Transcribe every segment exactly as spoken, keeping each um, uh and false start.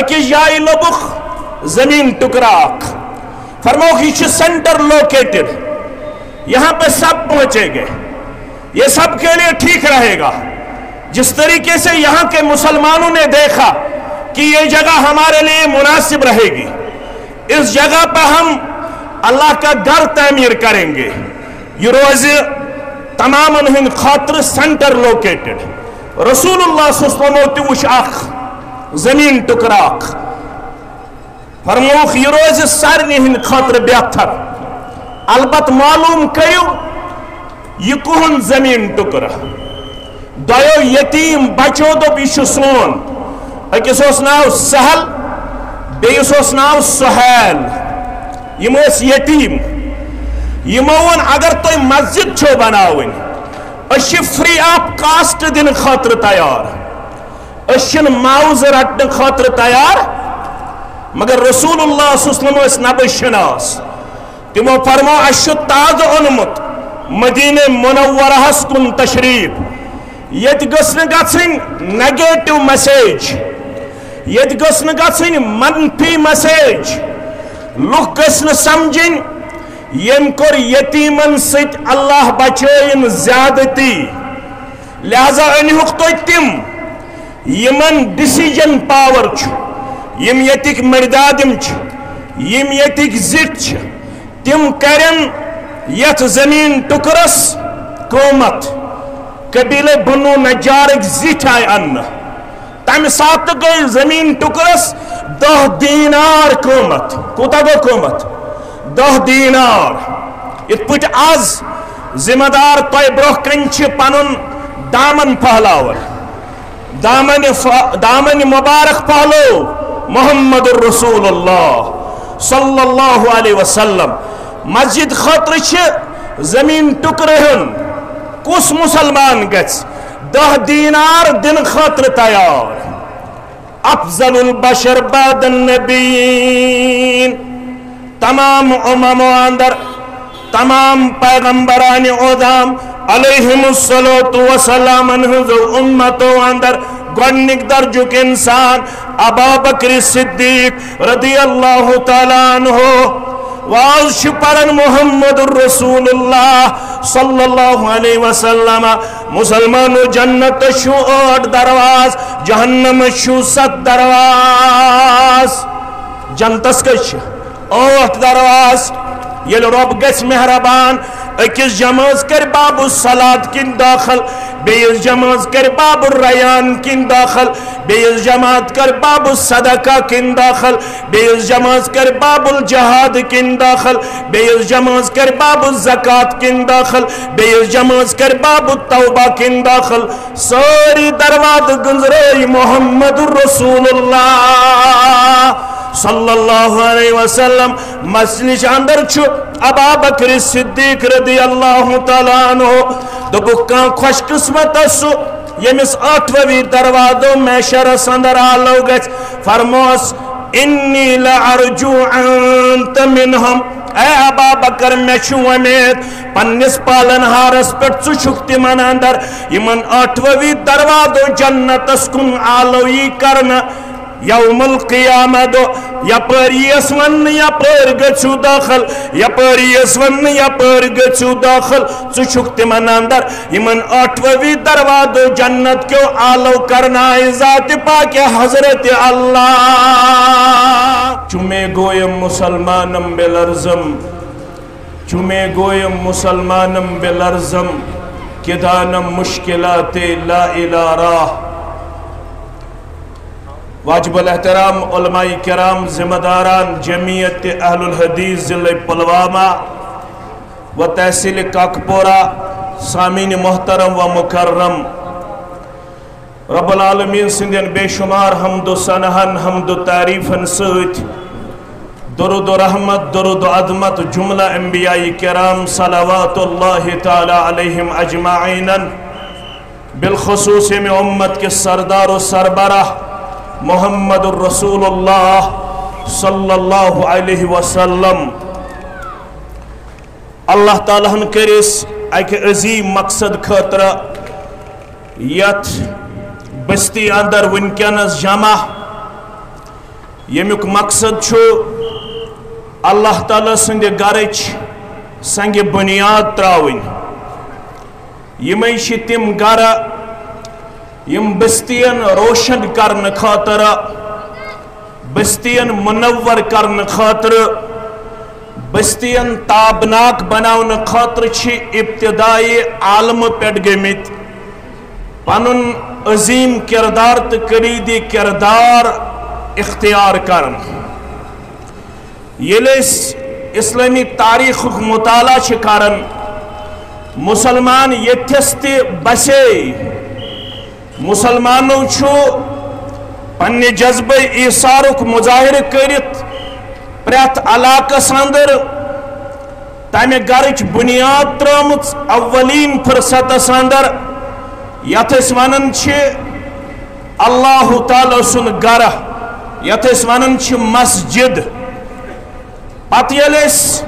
کس جایہِ لوٚبُکھ زمین ٹکڑا اکھ۔ فرمووُکھ، یہ چھُ سینٹر لوکیٹڈ، یہاں پہ سب پہنچے گے، یہ سب کے لیے ٹھیک رہے گا۔ جس طریقے سے یہاں کے مسلمانوں نے دیکھا کہ یہ جگہ ہمارے لیے مناسب رہے گی، اس جگہ پہ ہم اللہ کا گھر تعمیر کریں گے، یہ روزِ تمامن ہند خاطر سینٹر لوکیٹڈ۔ رسول اللہ صلی اللہ علیہ وسلم تہِ وُچھ اکھ زمین ٹکڑا اکھ۔ فرمووُکھ، یہ روزِ سارنٕے ہٕنٛدِ خٲطرٕ بہتر۔ البتہ معلوم کٔرِو، یہ کُہُنٛد زمین ٹکڑا۔ دۄیو یتیم بچو دوٚپ، یہ چھُ سون۔ أکِس اوس ناو سہل، بیٚیِس اوس ناو سہیل۔ یِم ٲسۍ یتیم۔ یِمو ووٚن، اگر تُہۍ مسجد چھو بناوٕنۍ، أسۍ چھِ free of cost دِنہٕ خٲطرٕ تیار۔ أسۍ چھِنہٕ معاوضہٕ رٹنہٕ خٲطرٕ تیار، مگر رسول اللہ صلی اللہ علیہ وسلم ٲسۍ نبض شناس۔ تِمو فرموو، اَسہِ چھُ تازٕ اوٚنمُت مدینہ منورہس کُن تشریف۔ ییٚتہِ گٔژھ نہٕ گژھٕنۍ negative message، ییٚتہِ گٔژھ نہٕ گژھٕنۍ منفی message۔ لُکھ گٔژھۍ نہٕ سمجھٕنۍ، ییٚمۍ کوٚر یتیمن سۭتۍ اللہ بچٲیِن زیادتی۔ لہذا أنۍہُکھ تُہۍ تِم، یِمن decision power چھُ، یِم ییٚتِکۍ مٔردادِم چھِ، یِم ییٚتِکۍ زِٹھۍ چھِ، تِم کرن یتھ زمین ٹکرس قۭمت۔ قبیلہ بنو نجارٕکۍ زِٹھۍ آیہِ اننہٕ۔ تمہِ ساتہٕ گٔے زمین ٹکرس دہ دینار قۭمت۔ کوٗتاہ گوٚو قۭمت؟ دہ دینار۔ یِتھ پٲٹھۍ از ذمہ دار تۄہہِ برونٛہہ کنہِ چھِ پنُن دامن پھہلاوان، دامن ف-، دامن مبارک پھہلو محمد رسول اللہ صلی اللہ علیہ وسلم۔ مسجد خٲطرٕ چھِ زمین ٹکرٕ ہیوٚن۔ کُس مسلمان گژھِ دہ دینار دِنہٕ خٲطرٕ تیار؟ افضل البشر بعد النبیین، تمام اممو اندر، تمام پیغمبران اعظام علیہم الصلوۃ والسلام ہنزو امتو اندر گۄڈنیک درجُک انسان ابا بکر صدیق رضی اللہ تعالیٰ عنہ۔ واز چھِ پران محمد رسول اللہ صلی اللہ علیہ وسلم۔ مسلمانو، جنت چھُ ٲٹھ درواز، جہنم چھُ ستھ درواز۔ جنتس کٔژ چھِ؟ ٲٹھ درواز۔ ییٚلہِ رۄب گژھِ مہربان، أکِس جمٲژ کرِ باب الصلات کِنۍ دٲخل، بیٚیِس جمٲژ کرِ باب الریان کِنۍ دٲخل، بیٚیِس جماعت کرِ باب الصدقہ کِنۍ دٲخل، بیٚیِس جمٲژ کرِ باب الجہاد کِنۍ دٲخل، بیٚیِس جمٲژ کرِ باب الزکات کِنۍ دٲخل، بیٚیِس جمٲژ کرِ باب التوبہ کِنۍ دٲخل۔ سٲری دروازٕ گٔنٛزرٲے محمد رسول اللہ صلی اللہ علیہ وسلم۔ مسجدٕچ اندر چھُ ابا بکر صدیق رضی اللہ تعالیٰ عنہ۔ دوٚپُکھ، کانٛہہ خوش قسمت سُہ، ییٚمِس ٲٹھوَوی دروازو محشرس اندر آلو گژھِ۔ فرموس، انی لارجو انت منہم۔ اے ابا بکر، مےٚ چھُ وۄمید پننِس پالن ہارس پٮ۪ٹھ، ژٕ چھُکھ تِمن اندر، یِمن ٲٹھوَوی دروازو جنتس کُن آلو یی کرنہٕ۔ یوم القیامہ دۄہ یپٲرۍ یِیَس وننہٕ، یپٲرۍ گٔژھِو دٲخل، یپٲرۍ یِیَس وننہٕ، یپٲرۍ گٔژھِو دٲخل۔ ژٕ چھُکھ تِمن اندر، یِمن ٲٹھوَوی دروازو جنت کیو آلو کرنایہِ ذاتِ پاکِ حضرت اللہ۔ چُمے گویم مسلمانم بے لرزم، چُمے گویم مسلمانم بے لرزم، کدانم مشکلات لا الی راہ۔ واجب الاحترام علماء کرام، ذمہ داران جمعیت اہل الحدیث ضلع پلوامہ و تحصیل کاکپورہ، سامعین محترم و مکرم، رب العالمین سندین بے شمار حمد و ثناہن، حمد و تعریفن سۭتۍ درود و رحمت، درود و عظمت جملہ انبیاء کرام صلوات اللہ تعالی علیہم اجمعین، بالخصوص ییٚمہِ امت کِس سردار و سربراہ محمد رسول اللہ صلی اللہ علیہ وسلم۔ اللہ تعالیٰ ہن کٔرۍ أسۍ اکہِ عظیم مقصد خٲطرٕ یتھ بستی اندر وٕنکیٚنس جمع۔ ییٚمیُک مقصد چھُ اللہ تعالیٰ سٕنٛدِ گرٕچ سنگِ بنیاد ترٛاوٕنۍ۔ یِمے چھِ تِم گرٕ یِم بستین روشن کرنہٕ خٲطرٕ، بستین منور کرنہٕ خٲطرٕ، بستین تابناک بناونہٕ خٲطرٕ چھِ ابتدائی عالمہٕ پٮ۪ٹھ گٔمٕتۍ پنُن عظیم کردار تہٕ کلیدی کردار اختیار کران۔ ییٚلہِ أسۍ اسلٲمی تاریخُک مطالعہ چھِ کران، مسلمان ییٚتھس تہِ بسے، مسلمانو چھُ پننہِ جذبہ ایثارُک مظاہرٕ کٔرِتھ پرٛٮ۪تھ علاقس اندر تمہِ گرٕچ بنیاد ترٲومٕژ اولین فرصتس اندر، یتھ أسۍ ونان چھِ اللہ تعالیٰ سُنٛد گرٕ، یتھ أسۍ ونان چھِ مسجد۔ پتہٕ ییٚلہِ أسۍ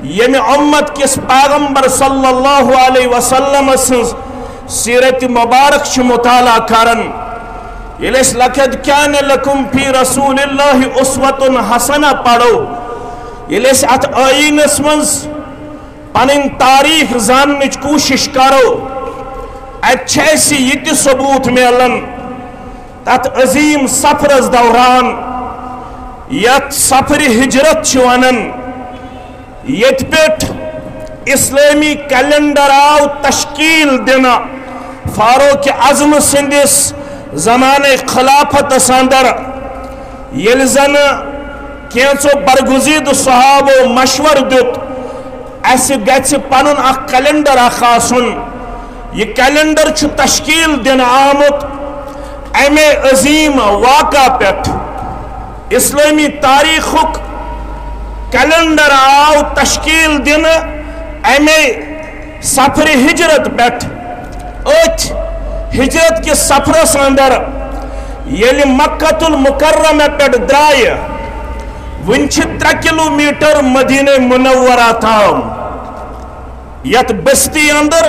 ییٚمہِ اُمت کِس پیغمبر صلی اللہ علیہ وسلم سٕنٛز سیرت مبارک چھِ مطالعہ کران، ییٚلہِ أسۍ لقد کان لکم فی رسول اللہ اسوۃ حسنہ پرو، ییٚلہِ أسۍ اتھ ٲییٖنس منٛز پنٕنۍ تاریخ زاننٕچ کوٗشش کرو، اتہِ چھِ اسہِ یہِ تہِ ثبوت میلان تتھ عظیم سفرس دوران، یتھ سفر ہجرت چھِ ونان، ییٚتہِ پٮ۪ٹھ اسلٲمی کیلنڈر آو تشکیل دِنہٕ فاروق اعظم سٕنٛدِس زمانہٕ خلافتس اندر، ییٚلہِ زن کینٛژو برگزیدٕ صحابو مشورٕ دیُت، اسہِ گژھِ پنُن اکھ کیلنڈر اکھ آسُن۔ یہِ کیلنڈر چھُ تشکیل دِنہٕ آمُت امے عظیم واقعہ پٮ۪ٹھ۔ اسلٲمی تاریخُک کیلنڈر آو تشکیل دِنہٕ امے سفر ہجرت پٮ۪ٹھ۔ أتھۍ ہجرت کِس سفرس اندر ییٚلہِ مکہ المکرمہ پٮ۪ٹھ درٛایہِ، وُنہِ چھِ ترٛےٚ کلوٗمیٹر مدینہ منورہ تام۔ یتھ بستی اندر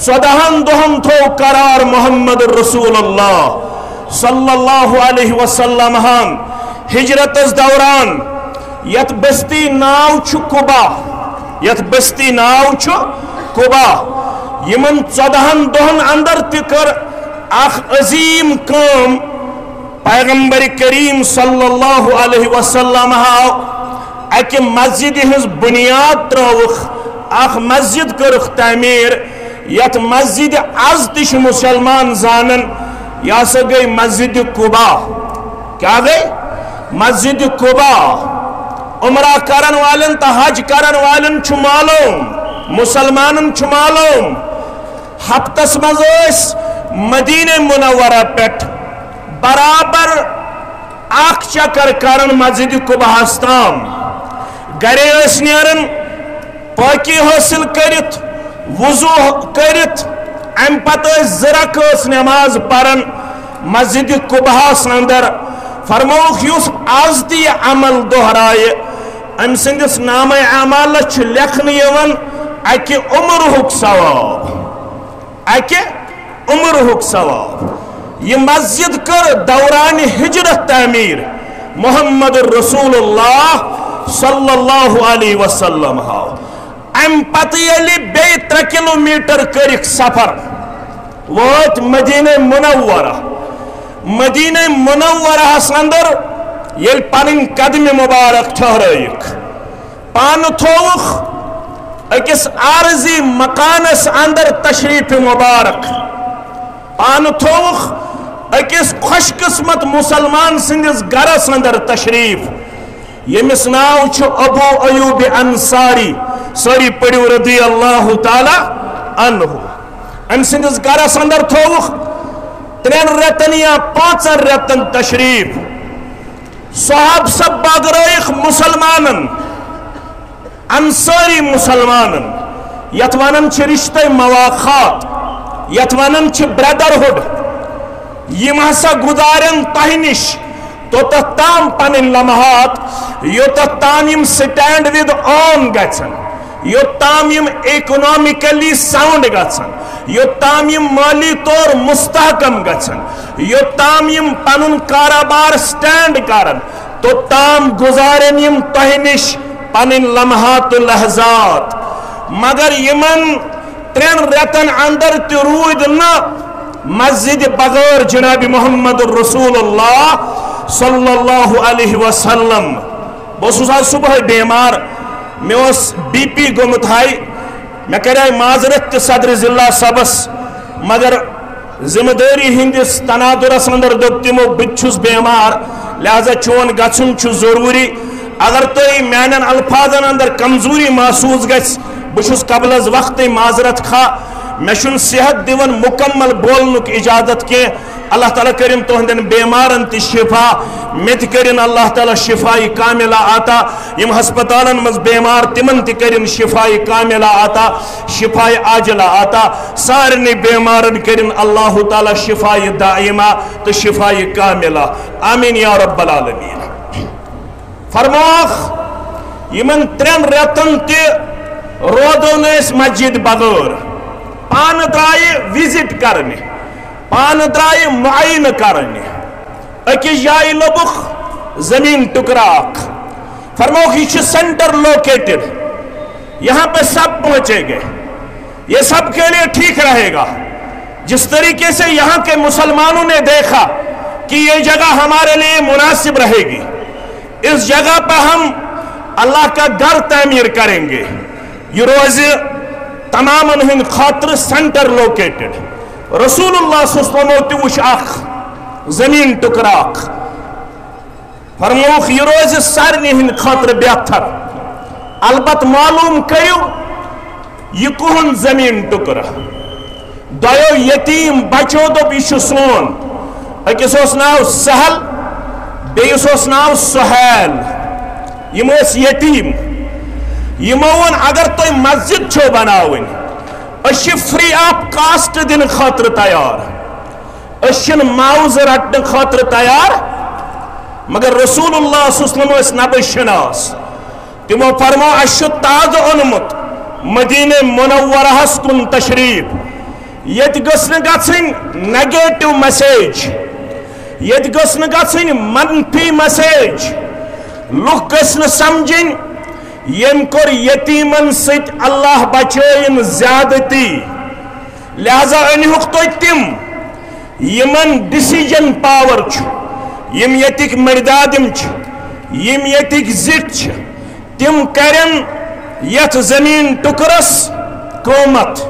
ژۄدہن دۄہن تھوو قرار محمد رسول اللہ صلی اللہ علیہ وسلم ہن ہجرتس دوران۔ یتھ بستی ناو چھُ قبا، یتھ بستی ناو چھُ قبا۔ یِمن ژۄدہن دۄہن اندر تہِ کٔر اکھ عظیم کٲم۔ پیغمبر کریم صلی اللہ علیہ وسلم ہاو اکہِ مسجد ہٕنٛز بنیاد ترٲوٕکھ، اکھ مسجد کٔرٕکھ تعمیٖر، یتھ مسجد از تہِ چھِ مسلمان زانان، یہِ ہسا گٔے مسجد قبا۔ کیٛاہ گٔے؟ مسجد قبا۔ عمرہ کرن والٮ۪ن تہٕ حج کرن والٮ۪ن چھُ معلوم، مسلمانن چھُ معلوم، ہفتس منٛز ٲسۍ مدینہ منورہ پٮ۪ٹھ برابر اکھ چکر کران مسجد قباہس تام۔ گرے ٲسۍ نیران پٲکی حٲصِل کٔرِتھ، وضو کٔرِتھ، امہِ پتہٕ ٲسۍ زٕ رکٲژ نماز پران مسجد قباہس اندر۔ فرمووُکھ، یُس از تہِ یہِ عمل دۄہرایہِ، أمۍ سٕنٛدِس نامہ اعمالس چھُ لیکھنہٕ یِوان اکہِ عمرُک ثواب۔ اکہِ عمرُک ثواب۔ یہِ مسجد کٔر دوران ہجرت تعمیٖر محمد رسول اللہ صلی اللہ علیہ وسلم ہاو۔ امہِ پتہٕ ییٚلہِ بیٚیہِ ترٛےٚ کلوٗمیٹر کٔرِکھ سفر، وٲتۍ مدینہ منورہ۔ مدینہ منورہس اندر ییٚلہِ پنٕنۍ قدمہِ مبارک ٹھہرٲیِکھ، پانہٕ تھووُکھ أکِس عارضی مکانس اندر تشریف مبارک، پانہٕ تھووُکھ أکِس خوش قسمت مسلمان سٕنٛدِس گرس اندر تشریف، ییٚمِس ناو چھُ ابو ایوب انصاری، سٲری پٔرِو رضی اللہ تعالیٰ عنہ۔ أمۍ سٕنٛدِس گرس اندر تھووُکھ ترٛٮ۪ن رٮ۪تن یا پانٛژن رٮ۪تن تشریف۔ صحاب سب بٲگرٲیِکھ مسلمانن، انصاری مسلمانن، یتھ ونان چھِ رشتہ مواخات، یتھ ونان چھِ brotherhood۔ یِم ہسا گُزارن تۄہہِ نِش توٚتتھ تام پنٕنۍ لمحات، یوٚتتھ تام یِم stand with on گژھن، یوٚت تام یِم economically sound گژھن، یوٚت تام یِم مٲلی طور مستحکم گژھن، یوٚت تام یِم پنُن کارٕبار stand کرن، توٚتام گُزارن یِم تۄہہِ نِش پنٕنۍ لمحات تہٕ لحظات، مگر یِمن ترٛٮ۪ن رٮ۪تن اندر تہِ روٗدۍ نہٕ مسجد بغٲر جناب محمد رسول اللہ صلی اللہ علیہ وسلم۔ بہٕ اوسُس آز صبحٲے بیمار، مےٚ اوس بی پی گوٚمُت ہاے، مےٚ کریاے معذرت تہِ صدر ضلع صٲبس، مگر ذمہ دٲری ہٕنٛدِس تناظرس اندر دوٚپ تِمو، "بہٕ تہِ چھُس بیمار، لہذا چون گژھُن چھُ ضروٗری۔ اگر تۄہہِ میانٮ۪ن الفاظن اندر کمزوری محسوٗس گژھِ، بہٕ چھُس قبل از وقتٕے معذرت خواہ، مےٚ چھُنہٕ صحت دِوان مکمل بولنُک اجازت کینٛہہ۔" اللہ تعالیٰ کٔرِن تُہنٛدٮ۪ن بیمارن تہِ شفا، مےٚ تہِ کٔرِن اللہ تعالیٰ شفایہِ کاملہ عطا۔ یِم ہسپتالن منٛز بیمار، تِمن تہِ کٔرِن شفایہِ کاملہ عطا، شفایہِ عاجلہ عطا۔ سارنٕے بیمارن کٔرِن اللہ تعالیٰ شفایہِ دائمہ تہٕ شفایہِ کاملہ۔ آمین یا رب العالمین۔ فرمووُکھ، یِمن ترٛٮ۪ن رٮ۪تن تہِ روزو نہٕ أسۍ مسجد بغٲر۔ پانہٕ درٛایہِ وزٹ کرنہِ، پانہٕ درٛایہِ معاینہٕ کرنہِ۔ أکِس جایہِ لوٚبُکھ زمین ٹکڑا اکھ۔ فرمووُکھ، یہِ چھُ سینٹر لوکیٹڈ، یہاں پہ سب پہنچیں گے، یہ سب کے لیے ٹھیک رہے گا۔ جس طریقے سے یہاں کے مسلمانوں نے دیکھا کہ یہ جگہ ہمارے لیے مناسب رہے گی، اس جگہ پہ ہم اللہ کا گھر تعمیر کریں گے۔ یہ روزِ تمامن ہند خاطر سینٹر لوکیٹڈ۔ رسول اللہ صلی اللہ علیہ وسلم تہِ وُچھ اکھ زمین ٹکڑا اکھ۔ فرمووُکھ، یہِ روزِ سارنٕے ہٕنٛدِ خٲطرٕ بہتر۔ البتہٕ معلوم کٔرِو، یہِ کُہُنٛد زمین ٹکڑٕ؟ دۄیو یتیٖم بچو دوٚپ، یہِ چھُ سون۔ أکِس اوس ناو سہل، بیٚیِس اوس ناو سہیل۔ یِم ٲسۍ یتیٖم۔ یِمو ووٚن، اگر تۄہہِ مسجد چھو بناوٕنۍ، أسۍ چھِ free of cost دِنہٕ خٲطرٕ تیار۔ أسۍ چھِنہٕ معاوضہٕ رٹنہٕ خٲطرٕ تیار، مگر رسول اللہ صلی اللہ علیہ وسلم ٲسۍ نبہٕ شناس۔ تِمو فرموو، اَسہِ چھُ تازٕ اوٚنمُت مدینہ منورہس کُن تشریف۔ ییٚتہِ گٔژھ نہٕ گژھٕنۍ negative message، ییٚتہِ گٔژھ نہٕ گژھٕنۍ منفی message۔ لُکھ گٔژھۍ نہٕ سمجھٕنۍ، ییٚمۍ کوٚر یتیٖمن سۭتۍ اللہ بچٲیِن زیادتی۔ لہذا أنۍہُکھ تُہۍ تِم، یِمن decision power چھُ، یِم ییٚتِکۍ مٔردادِم چھِ، یِم ییٚتِکۍ زِٹھۍ چھِ، تِم کرن یتھ زمین ٹکرس قۭمتھ۔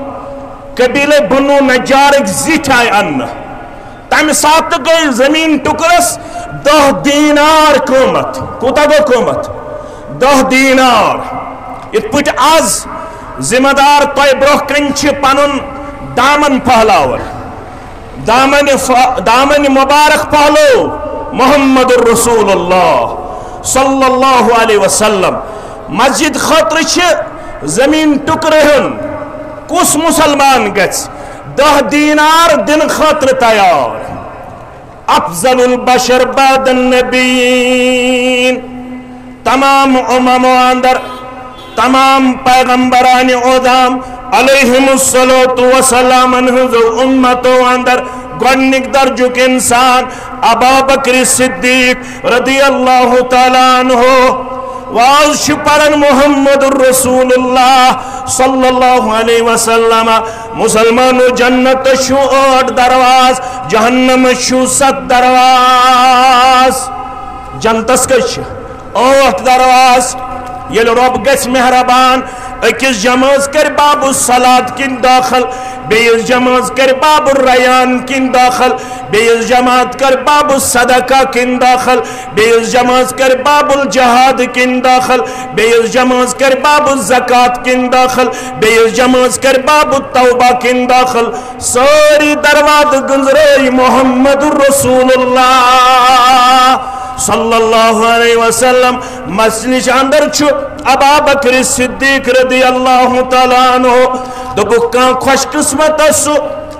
قبیلے بنو نجارٕکۍ زِٹھۍ آیہِ اننہٕ۔ تمہِ ساتہٕ گٔے زمین ٹکرس دہ دینار قۭمتھ۔ کوٗتاہ گوٚو قۭمتھ؟ دہ دینار۔ یِتھ پٲٹھۍ از ذمہ دار تۄہہِ برونٛہہ کنہِ چھِ پنُن دامن پھہلاوان، دامن ف-، دامن مبارک پھہلو محمد رسول اللہ صلی اللہ علیہ وسلم۔ مسجد خٲطرٕ چھِ زمین ٹکرٕ ہیوٚن۔ کُس مسلمان گژھِ دہ دینار دِنہٕ خٲطرٕ تیار؟ افضل البشر بعد النبیین۔ تمام اممو اندر، تمام پیغمبران عظام علیہم الصلوۃ والسلام ہنزو امتو اندر گۄڈنِک درجُک انسان ابا بکر صدیق رضی اللہ تعالیٰ عنہ۔ واز چھِ پران محمد رسول اللہ صلی اللہ علیہ وسلم۔ مسلمانو، جنت چھُ ٲٹھ درواز، جہنم چھُ ستھ درواز۔ جنتس کٔژ چھِ؟ ٲٹھ درواز۔ ییٚلہِ رۄب گژھِ مہربان، أکِس جمٲژ کرِ باب الصلات کِنۍ دٲخل، بیٚیِس جمٲژ کرِ باب الریان کِنۍ دٲخل، بیٚیِس جماعت کرِ باب الصدقہ کِنۍ دٲخل، بیٚیِس جمٲژ کرِ باب الجہاد کِنۍ دٲخل، بیٚیِس جمٲژ کرِ باب الزکات کِنۍ دٲخل، بیٚیِس جمٲژ کرِ باب التوبہ کِنۍ دٲخل۔ سٲری دروازٕ گٔنٛزرٲے محمد رسول اللہ صلی اللہ علیہ وسلم۔ مسجدِ اندر چھُ ابا بکر صدیق رضی اللہ تعالیٰ عنہ۔ دوٚپُکھ، کانٛہہ خۄش قسمت سُہ،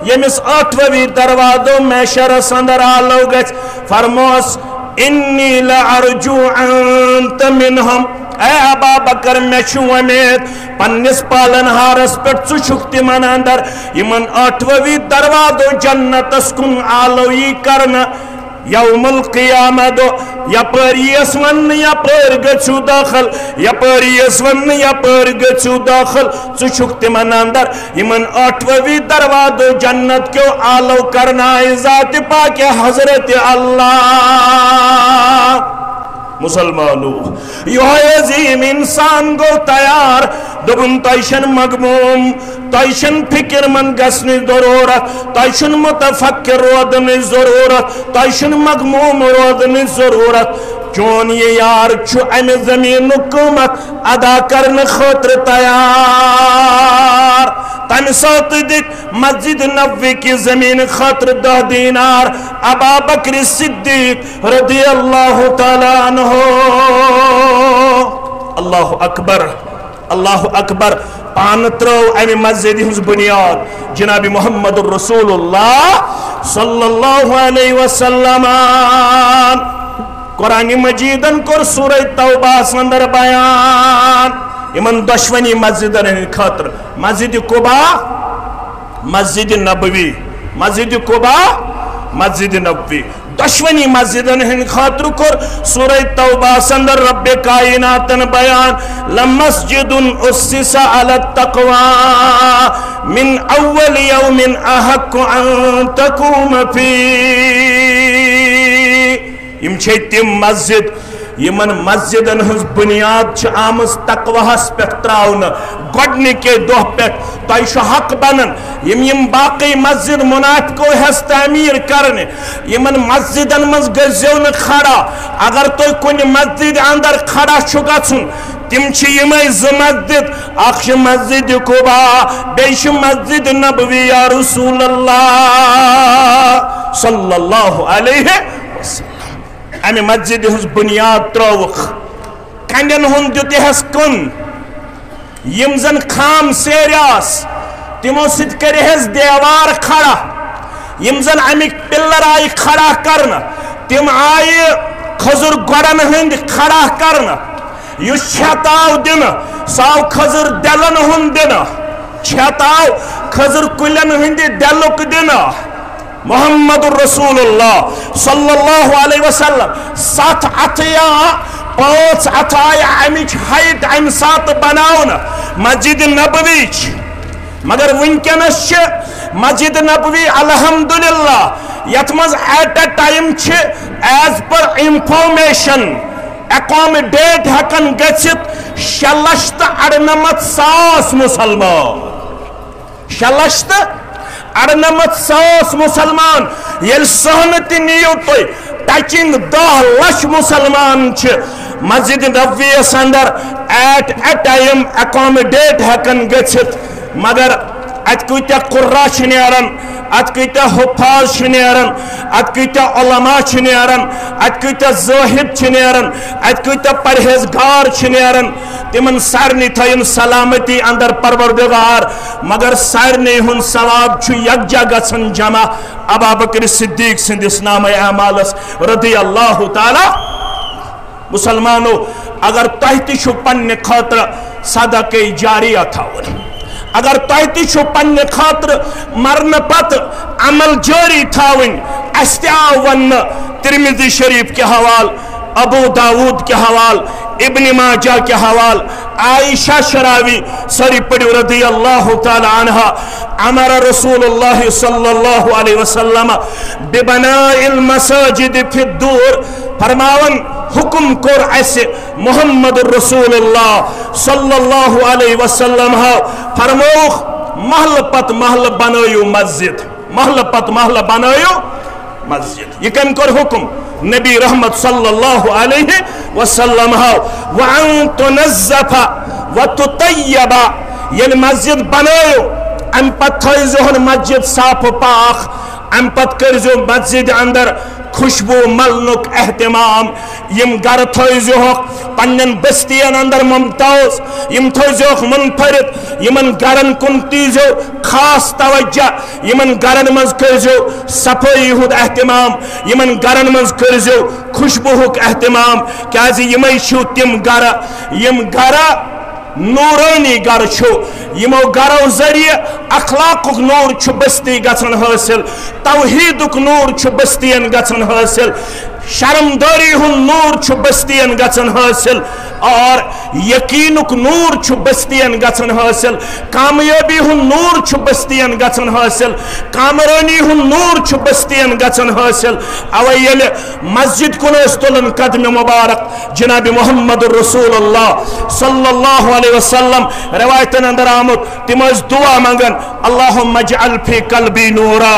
ییٚمِس ٲٹھوٕے دروازو محشرس اندر آلو گژھِ۔ فرموس، انی لارجو انت منہم۔ اے ابا بکر، مےٚ چھُ وۄمید پننِس پالن ہارس پٮ۪ٹھ، ژٕ چھُکھ تِمن اندر، یِمن ٲٹھوٕے دروازو جنتس کُن آلو یی کرنہٕ۔ یوم القیامہ دۄہ یپٲرۍ یِیَس وننہٕ، یپٲرۍ گٔژھِو دٲخل، یپٲرۍ یِیَس وننہٕ، یپٲرۍ گٔژھِو دٲخل۔ ژٕ چھُکھ تِمن اندر، یِمن ٲٹھوَوی دروازو جنت کیو آلو کرنایہِ ذاتِ پاکِ حضرت اللہ۔ مسلمانو، یہوے عظیم انسان گوٚو تیار، دوٚپُن، تۄہہِ چھَنہٕ مغموم، تۄہہِ چھَنہٕ فکر مند گژھنٕچ ضروٗرت، تۄہہِ چھُنہٕ متفکر روزنٕچ ضروٗرت، تۄہہِ چھُنہٕ مغموم روزنٕچ ضروٗرت۔ چون یہِ یار چھُ امہِ زمینُک قۭمت ادا کرنہٕ خٲطرٕ تیار۔ تمہِ ساتہٕ دِتۍ مسجد نبوی کہِ زمین خاطر دہ دینار ابا بکر صدیق رضی اللہ تعالیٰ عنہ۔ اللہ اکبر، اللہ اکبر۔ پانہٕ ترٲو امہِ مسجد ہٕنٛز بنیاد جناب محمد رسول اللہ صلی اللہ علیہ وسلم۔ قرآن مجیدن کوٚر سورہ توبہ اندر بیان یِمن دۄشوٕنی مسجدن ہٕنٛدِ خٲطرٕ، مسجد قباء، مسجد نبوی، مسجد قباء، مسجد نبوی، دۄشوٕنی مسجدن ہٕنٛدِ خٲطرٕ کوٚر سورہ توبہ اندر رب کائناتن بیان، لمسجد اسس علی التقوی من اول یوم احق ان تقوم فیہ۔ یِم چھے تِم مسجد، یِمن مسجدن ہٕنٛز بنیاد چھِ آمٕژ تقواہس پٮ۪ٹھ تراونہٕ۔ گۄڈنِکے دۄہ پٮ۪ٹھ تۄہہِ چھُ حق بنان یِم، یِم باقٕے مسجد منافقو ہٮ۪س تعمیٖر کرنہِ، یِمن مسجدن منٛز گٔژھزیو نہٕ کھڑا۔ اگر تُہۍ کُنہِ مسجد اندر کھڑا چھُ گژھُن، تِم چھِ یِمے زٕ مسجد، اکھ چھِ مسجد قباء، بیٚیہِ چھِ مسجد نبوی۔ یا رسول اللہ صلی اللہ علیہ وسلم، امہِ مسجد ہٕنٛز بنیاد ترٲوٕکھ، کنڈٮ۪ن ہُنٛد دیُت یِہس کُن، یِم زن خام سیرِ آسہٕ، تِمو سۭتۍ کٔرِہس دیوار کھڑا، یِم زن امِکۍ پلر آیہِ کھڑا کرنہٕ، تِم آیہِ کھٔزٕر گۄڈن ہٕنٛدۍ کھڑا کرنہٕ۔ یُس چھت آو دِنہٕ، سُہ آو کھٔزٕر دٮ۪لن ہُنٛد دِنہٕ، چھت آو کھٔزٕر کُلٮ۪ن ہٕنٛدِ دٮ۪لُک دِنہٕ۔ محمد رسول اللہ صلی اللہ علیہ وسلم، ستھ اتھٕ یا پانٛژھ اتھٕ آیہِ امِچ ہائٹ امہِ ساتہٕ بناونہٕ مسجد نبوی چھِ۔ مگر وٕنکیٚنس چھِ مسجد نبوی الحمدللہ، یتھ منٛز at a time چھِ as per information accommodate ہٮ۪کان گٔژھِتھ شےٚ لچھ تہٕ اَرنَمَتھ ساس مسلمان۔ شےٚ لچھ تہٕ اَرنَمَتھ ساس مسلمان۔ ییٚلہِ سہنہٕ تہِ نِیِو تُہۍ، touching دَہ لچھ مسلمان چھِ مسجد نبویَس اندر at a time accommodate ہٮ۪کان گٔژھِتھ۔ مگر اتہِ کۭتیاہ قُرّا چھِ نیران، اتہِ کۭتیاہ حُفّاظ چھِ نیران، اتہِ کۭتیاہ علماء چھِ نیران، اتہِ کۭتیاہ زٲہد چھِ نیران، اتہِ کۭتیاہ پرہیزگار چھِ نیران۔ تِمن سارنٕے تھٲیِن سلامتی اندر پروردگار، مگر سارنٕے ہُنٛد ثواب چھُ یکجا گژھان جمع ابابکر صدیق سٕنٛدِس نامہ اعمالس رضی اللہ تعالیٰ۔ مسلمانو، اگر تۄہہِ تہِ چھُ پننہِ خٲطرٕ صدقے جاریہ تھاوُن، اگر تۄہہِ تہِ چھُ پننہِ خٲطرٕ مرنہٕ پتہٕ عمل جٲری تھاوٕنۍ، اسہِ تہِ آو وننہٕ ترمذی شریف کہِ حوالہٕ، ابو داود کہِ حوالہٕ، ابن ماجہ کہِ حوالہٕ، عائشہ شراوی، سٲری پٔرِو، رضی اللہ تعالیٰ عنہا، امر رسول اللہ صلی اللہ علیہ وسلم ببناء المساجد فی الدور، فرماوان حکم کوٚر اسہِ محمد رسول اللہ صلی اللہ علیہ وسلم ہو، فرمووُکھ، محلہٕ پتہٕ محلہٕ بنٲیِو مسجد، محلہٕ پتہٕ محلہٕ بنٲیِو مسجد۔ یہِ کٔمۍ کوٚر حکم؟ نبی رحمت صلی اللہ علیہ وسلم ہو۔ وان تنظف وتطیب، ییٚلہِ مسجد بنٲیِو، امہِ پتہٕ تھٲیزِہون مسجد صاف و پاک، امہِ پتہٕ کٔرزیو مسجد اندر خوشبو ملنُک اہتمام۔ یِم گرٕ تھٲیزِہوکھ پننٮ۪ن بستین اندر ممتاز، یِم تھٲیزِہوکھ منفرد، یِمن گرن کُن دیزیو خاص توجہ، یِمن گرن منٛز کٔرزیو صفٲیی ہُنٛد اہتمام، یِمن گرن منٛز کٔرزیو خوشبوہُک اہتمام، کیازِ یِمے چھِو تِم گرٕ، یِم گرٕ نورانی گرٕ چھِو، یِمو گرو ذٔریعہٕ اخلاقُک نور چھُ بستی گژھان حٲصِل، توحیٖدُک نور چھُ بستین گژھان حٲصِل، شرمدٲری ہُنٛد نور چھُ بستین گژھان حٲصِل، اور یقیٖنُک نور چھُ بستین گژھان حٲصِل، کامیٲبی ہُنٛد نور چھُ بستین گژھان حٲصِل، کامرٲنی ہُنٛد نور چھُ بستین گژھان حٲصِل۔ اوے ییٚلہِ مسجد کُن ٲسۍ تُلان قدمِ مبارک، جناب محمد رسول اللہ صلی اللہ علیہ وسلم، روایتن اندر آمُت، تِم ٲسۍ دعا منگان، اللہم اجعل فی قلبی نورا،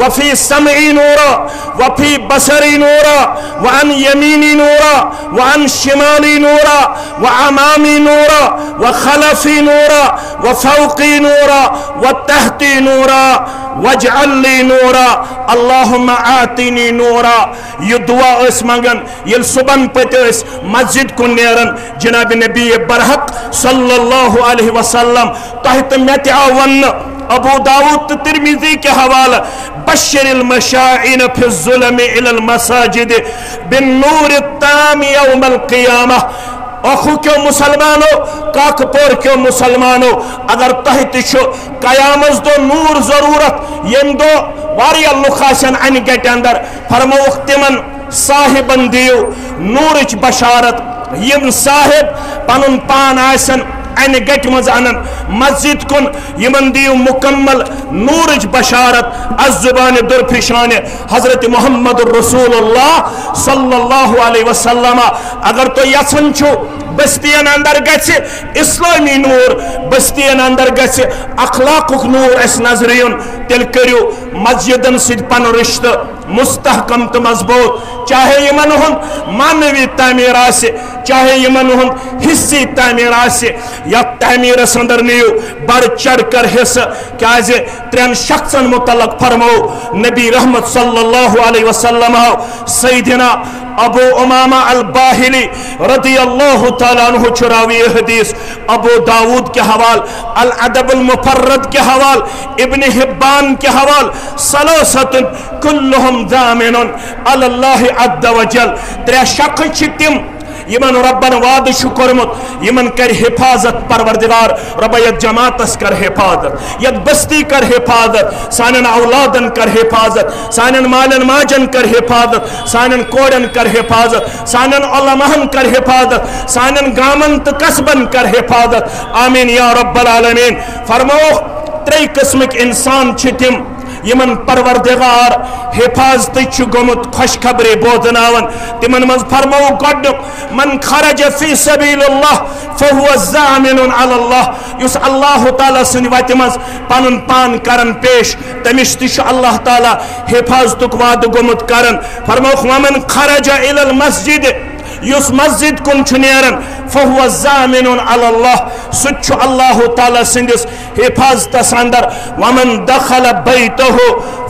وفی سمعی نورا، وفی بصری نورا، وعن یمینی نورا، وعن شمالی نورا، وامامی نورا، وخلفی نورا، وفوقی نورا، وتحتی نورا، واجعل لی نورا، اللہم آتینی نورا۔ یہِ دعا ٲسۍ منگان، ییٚلہِ صبحن پتہٕ ٲسۍ مسجد کُن نیران، جناب نبی برحق صلی اللہ علیہ وسلم، تۄہہِ تہٕ مےٚ تہِ آو وننہٕ، ابو داؤد تہٕ ترمذی کہِ حوالہٕ، بشر المشائین فی الظلم الی المساجد بالنور التام یوم القیامہ۔ اوکھو کیو مسلمانو، کاکپور کیو مسلمانو، اگر تۄہہِ تہِ چھُ قیامت دۄہ نور ضرورت، ییٚمہِ دۄہ واریاہ لُکھ آسن انہِ گٹہِ اندر، فرمووُکھ تِمن صاحبن دِیِو نورٕچ بشارت۔ یِم صاحب پنُن پان آسن انہِ گٹہِ منٛز انان، مسجد کُن، یِمن دِیِو مکمل نورٕچ بشارت۔ از زبانِ درفشانِ حضرت محمد رسول اللہ صلی اللہ علیہ وسلم۔ اگر تُہۍ یژھان چھِو بستین اندر گژھِ اسلامی نور، بستین اندر گژھِ اخلاقُک نور اسہِ نظرِ یُن، تیٚلہِ کٔرِو مسجدن سۭتۍ پنُن رشتہٕ مستحکم تہٕ مضبوط۔ چاہے یِمن ہُنٛد معنوی تعمیر آسہِ، چاہے یِمن ہُنٛد حصی تعمیر آسہِ، یتھ تعمیرس اندر نِیِو بڑھ چڑھ کر حصہٕ، کیازِ ترٛٮ۪ن شخصن متعلق فرمو نبی رحمت صلی اللہ علیہ وسلم۔ سیدنا ابو امامہ الباہلی رضی اللہ تعالیٰ عنہ چھُ راوی حدیث، ابو داؤد کہِ حوال، الادب المفرد کہِ حوال، ابن حبان کہِ حوال، ثلاثة کلهم ضامن علی اللہ عز وجل۔ ترٛےٚ شخص چھِ تِم یِمن رۄبن وعدٕ چھُ کوٚرمُت، یِمن کرِ حفاظت پروردگار رۄبا یتھ جماعتس کر حفاظت، یتھ بستی کر حفاظت، سانٮ۪ن اولادن کر حفاظت، سانٮ۪ن مالٮ۪ن ماجن کر حفاظت، سانٮ۪ن کورٮ۪ن کر حفاظت، سانٮ۪ن علماہن کر حفاظت، سانٮ۪ن گامن تہٕ قصبن کر حفاظت۔ آمین یا رب العالمین۔ فرمووُکھ، ترٛیٚیہِ قٕسمٕکۍ انسان چھِ تِم، یِمن پروردگار حفاظتٕچ چھُ گوٚمُت خوشخبری بوزناوان۔ تِمن منٛز فرمووُکھ گۄڈٕنیُک، من خرج فی سبیل اللہ فہو ضامن علی اللہ، یُس اللہ تعالیٰ سٕنٛدِ وتہِ منٛز پنُن پان کران پیش، تٔمِس تہِ چھُ اللہ تعالیٰ حفاظتُک وعدٕ گوٚمُت کران۔ فرمووُکھ، ومن خرج الی المسجد، یُس مسجد کُن چھُ نیران، فہو ضامن علی اللہ، سُہ تہِ چھُ اللہ تعالیٰ سٕنٛدِس حفاظتس اندر۔ ومن دخل بیتہ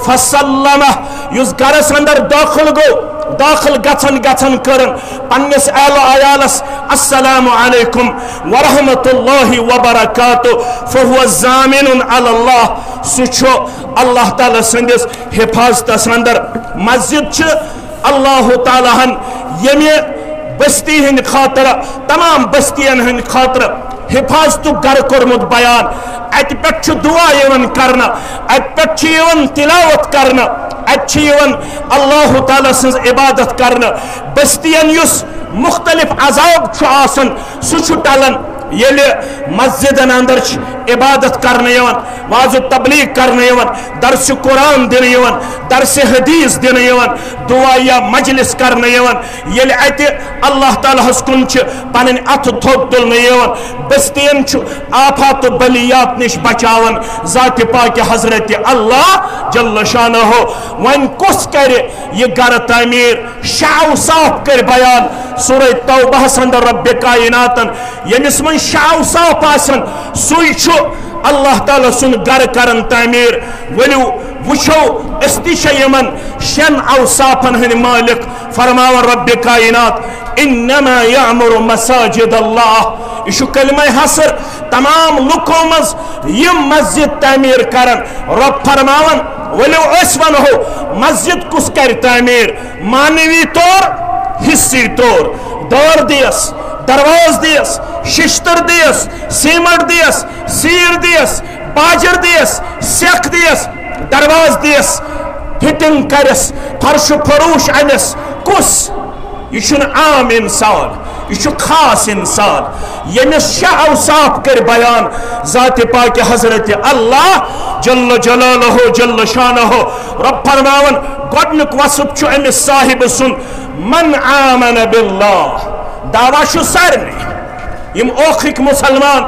فسلمہ، یُس گرس اندر داخل گوٚو، داخل گژھن گژھن کٔرن پننِس اہل و عیالس السلام علیکم ورحمۃ اللہ وبرکاتہ، فہو ضامن علی اللہ، سُہ چھُ اللہ تعالیٰ سٕنٛدِس حفاظتس اندر۔ مسجد چھِ اللہ تعالیٰ ہن ییٚمہِ بستی ہٕنٛدِ خٲطرٕ، تمام بستین ہٕنٛدِ خٲطرٕ حفاظتُک گرٕ کوٚرمُت بیان۔ اتہِ پٮ۪ٹھ چھُ دعا یِوان کرنہٕ، اتہِ پٮ۪ٹھ چھُ یِوان تلاوت کرنہٕ، اتہِ چھِ یِوان اللہ تعالیٰ سٕنٛز عبادت کرنہٕ۔ بستین یُس مختلف عذاب چھُ آسان، سُہ چھُ ٹلان ییٚلہِ مسجدن اندر چھِ عبادت کرنہٕ یِوان، وعظ و تبلیغ کرنہٕ یِوان، درس قرآن دِنہٕ یِوان، درس حدیث دِنہٕ یِوان، دعا یا مجلس کرنہٕ یِوان۔ ییٚلہِ اتہِ اللہ تعالیٰ ہس کُن چھِ پنٕنۍ اتھٕ تھوٚد تُلنہٕ یِوان، بستین چھُ آفات و بلیات نِش بچاوان ذات پاک حضرت اللہ جل شانہ۔ وۄنۍ کُس کرِ یہِ گرٕ تعمیر؟ شےٚ اوصاف کٔرۍ بیان سورہ توبہس اندر رب کائناتن، ییٚمِس منٛز شےٚ اوصاف آسن، سُے چھُ اللہ تعالیٰ سُنٛد گرٕ کران تعمیر۔ ؤلِو وٕچھو، أسۍ تہِ چھِ یِمن شٮ۪ن اوصافن ہٕنٛدۍ مٲلِک۔ فرماوان رب کائنات، انما یعمر مساجد اللہ، یہِ چھُ کلمہ حصر، تمام لُکو منٛز یِم مسجد تعمیر کرن۔ رب فرماوان، ؤلِو أسۍ ونہو مسجد کُس کرِ تعمیر، معنوی طور، حصی طور، دور دیس، دروازٕ دِیس، ششتٕر دِیس، سیمٹ دِیس، سیٖر دِیس، باجر دِیس، سیٚکھ دِیس، دروازٕ دِیس، فٹنگ کرس، فرش و فروش انس۔ کُس؟ یہِ چھُنہٕ عام انسان، یہِ چھُ خاص انسان، ییٚمِس شےٚ اوصاف کٔرۍ بیان ذات پاک حضرت اللہ جل جلالہ جل شانہ۔ رب فرماوان، گۄڈنیُک وصف چھُ أمِس صاحبہٕ سُنٛد، من آمن باللہ، دعویٰ چھُ سارنٕے، یِم اوکھٕکۍ مسلمان،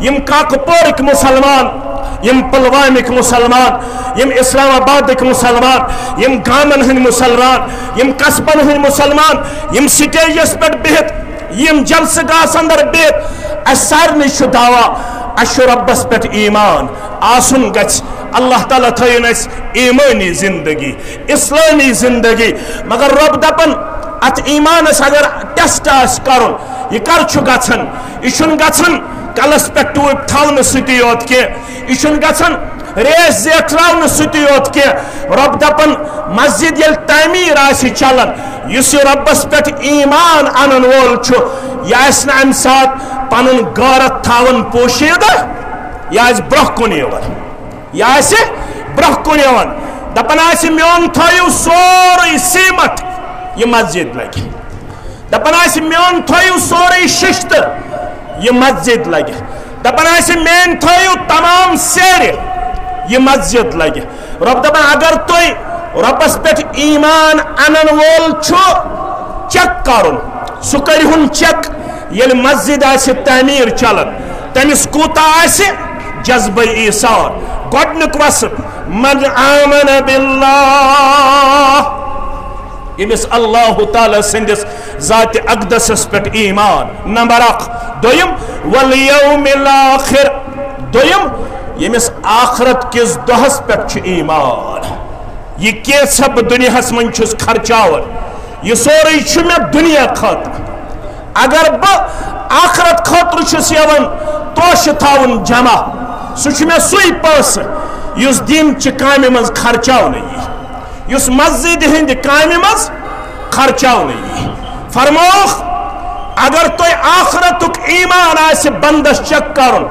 یِم کاکپورٕکۍ مسلمان، یِم پلوامٕکۍ مسلمان، یِم اسلام آبادٕکۍ مسلمان، یِم گامن ہٕنٛدۍ مسلمان، یِم قصبن ہٕنٛدۍ مسلمان، یِم سٹیجس پٮ۪ٹھ بِہِتھ، یِم جلسہٕ گاہس اندر بِہِتھ، اسہِ سارنٕے چھُ دعویٰ، اسہِ چھُ رۄبس پٮ۪ٹھ ایمان آسُن گژھِ۔ اللہ تعالیٰ تھٲیِن اسہِ ایمٲنی زندگی، اسلٲمی زندگی۔ مگر رۄب دپان، اتھ ایمانس اگر ٹیسٹ آسہِ کرُن، یہِ کر چھُ گژھان؟ یہِ چھُنہٕ گژھان کلس پٮ۪ٹھ ٹوپۍ تھاونہٕ سۭتی یوت کینٛہہ، یہِ چھُنہٕ گژھان ریش زیٹھراونہٕ سۭتی یوت کینٛہہ۔ رۄب دپان، مسجد ییٚلہِ تعمیٖر آسہِ چلان، یُس یہِ رۄبس پٮ۪ٹھ ایمان انن وول چھُ، یہِ آسہِ نہٕ امہِ ساتہٕ پنُن غٲرت تھاوان پوشیدٕ، یہِ آسہِ برونٛہہ کُن یِوان۔ یہِ آسہِ برونٛہہ کُن یِوان، دپان آسہِ، میون تھٲیِو سورُے سیمٹ، یہِ مسجد لگہِ۔ دپان آسہِ، میون تھٲیِو سورُے ششتٕر، یہِ مسجد لگہِ۔ دپان آسہِ، میٲنۍ تھٲیِو تمام سیرِ، یہِ مسجد لگہِ۔ رۄب دپان، اگر تُہۍ رۄبس پٮ۪ٹھ ایمان انن وول چھُ چیک کرُن، سُہ کٔرِہُن چیک، ییٚلہِ مسجد آسہِ تعمیٖر چلان، تٔمِس کوٗتاہ آسہِ جذبہ ایثار۔ گۄڈنیُک وصف، من آمن باللہ، ییٚمِس اللہ تعالیٰ سٕنٛدِس ذات اقدسس پٮ۪ٹھ ایمان، نمبر اکھ۔ دوٚیِم، والیوم الاخر، دوٚیِم، ییٚمِس آخرت کِس دۄہس پٮ۪ٹھ چھُ ایمان۔ یہِ کینٛژھا بہٕ دُنیاہس منٛز چھُس خرچاوان، یہِ سورُے چھُ مےٚ دُنیا خٲطرٕ۔ اگر بہٕ آخرت خٲطرٕ چھُس یِوان توشہٕ تھاوُن جمع، سُہ چھُ مےٚ سُے پونٛسہٕ یُس دیٖن چہِ کامہِ منٛز خرچاونہٕ یی، یُس مسجد ہٕنٛدِ کامہِ منٛز خرچاونہٕ یی۔ فرمووُکھ، اگر تۄہہِ آخرتُک ایمان آسہِ بندس چیک کرُن،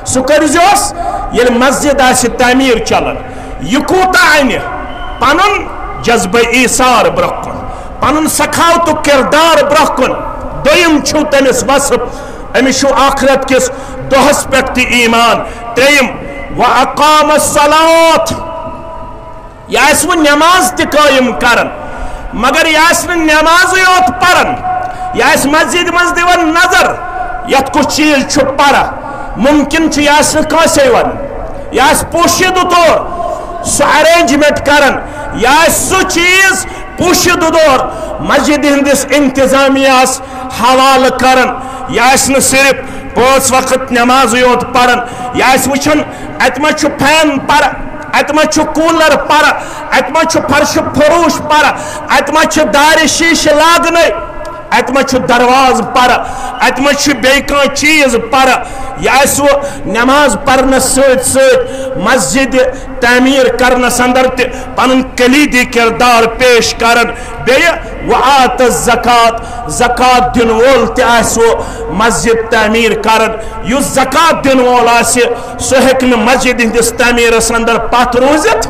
سُہ کٔرۍزیوس، ییٚلہِ مسجد آسہِ تعمیٖر چلان۔ یہِ کوٗتاہ انہِ؟ پنُن جذبہ ایثار برونٛہہ کُن، پنُن سخاوتُک کردار برونٛہہ کُن۔ دوٚیِم چھُو تٔمِس وصف، أمِس چھُ آخرت کِس دۄہس پٮ۪ٹھ تہِ ایمان۔ ترٛیٚیِم، واقام الصلاۃ، یہِ آسہِ وۄنۍ نماز تہِ قٲیِم کران، مگر یہِ آسہِ نہٕ نمازٕے یوت پران، یہِ آسہِ مسجد منٛز دِوان نظر، یتھ کُس چیٖز چھُ پرا۔ ممکن چھُ یہِ آسہِ نہٕ کٲنٛسے ونان، یہِ آسہِ پوشیدٕ طور سُہ ارینجمنٹ کران، یہِ آسہِ سُہ چیٖز پوشیدٕ طور مسجد ہٕنٛدِس انتظامیہس حوالہٕ کران۔ یہِ آسہِ نہٕ صرف پانٛژھ وقت نمازٕے یوت پران، یہِ آسہِ وٕچھان اتہِ ما چھُ فین پرا، اتہِ ما چھُ کوٗلر پرا، اتہِ ما چھُ فرش فروش پرا، اتہِ ما چھِ دارِ شیٖشہٕ لاگنے، اتہِ ما چھُ دروازٕ پرا، اتہِ ما چھُ بیٚیہِ کانٛہہ چیٖز پرا۔ یہِ آسہِ وۄنۍ نماز پرنس سۭتۍ سۭتۍ مسجد تعمیٖر کرنس اندر تہِ پنُن کلیدی کردار پیش کران۔ بیٚیہِ وآت الزکات، زکات دِنہٕ وول تہِ آسہِ وۄنۍ مسجد تعمیٖر کران۔ یُس زکات دِنہٕ وول آسہِ، سُہ ہیٚکہِ نہٕ مسجد ہٕنٛدِس تعمیٖرس اندر پتھ روٗزِتھ۔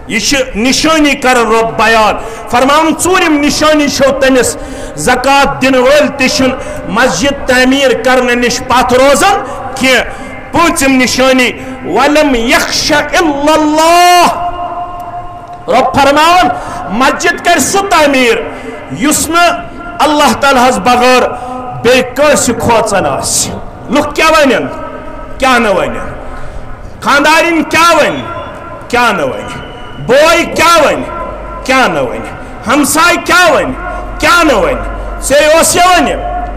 یہِ چھِ نِشٲنی کران رۄب بیان، فرماوان، ژوٗرِم نِشٲنی چھو تٔمِس، زکات دِنہٕ وٲلۍ تہِ چھِنہٕ مسجد تعمیٖر کرنہٕ نِش پتھ روزان کینٛہہ۔ پوٗنٛژِم نِشٲنی، ولم یخش الا اللہ۔ رۄب فرماوان، مسجد کرِ سُہ تعمیٖر یُس نہٕ اللہ تعالیٰ ہس بغٲر بیٚیہِ کٲنٛسہِ کھوژان آسہِ۔ لُکھ کیٛاہ ونن، کیٛاہ نہٕ ونن، خاندارِنۍ کیٛاہ ونہِ، کیٛاہ نہٕ ونہِ، بوے کیٛاہ ونہِ، کیٛاہ نہٕ ونہِ، ہمساے کیٛاہ ونہِ، کیٛاہ نہٕ ونہِ۔ ژےٚ اوس یہِ ونہِ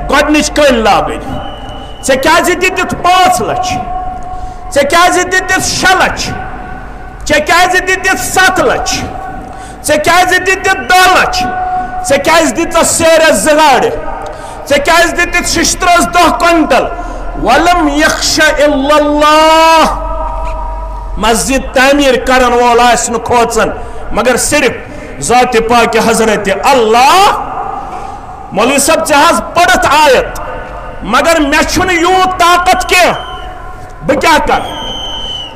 گۄڈنِچ کٔلۍ لاگٕنۍ، ژےٚ کیٛازِ دِتِتھ پانٛژھ لچھ؟ ژےٚ کیٛازِ دِتِتھ شےٚ لچھ؟ ژےٚ کیٛازِ دِتِتھ ستھ لچھ؟ ژےٚ کیٛازِ دِتِتھ دَہ لچھ؟ ژےٚ کیٛازِ دِژَس سیرٮ۪س زٕ گاڑِ؟ ژےٚ کیٛازِ دِتِتھ ششترس دَہ کوینٹل؟ ولم یخش الا اللہ۔ مسجد تعمیٖر کرن وول آسہِ نہٕ کھوژان، مگر صرف ذات پاک حضرت اللہ۔ مولوی صٲب، ژےٚ حظ پٔرٕتھ آیت، مگر مےٚ چھُنہٕ یوٗت طاقت کینٛہہ، بہٕ کیٛاہ کرٕ؟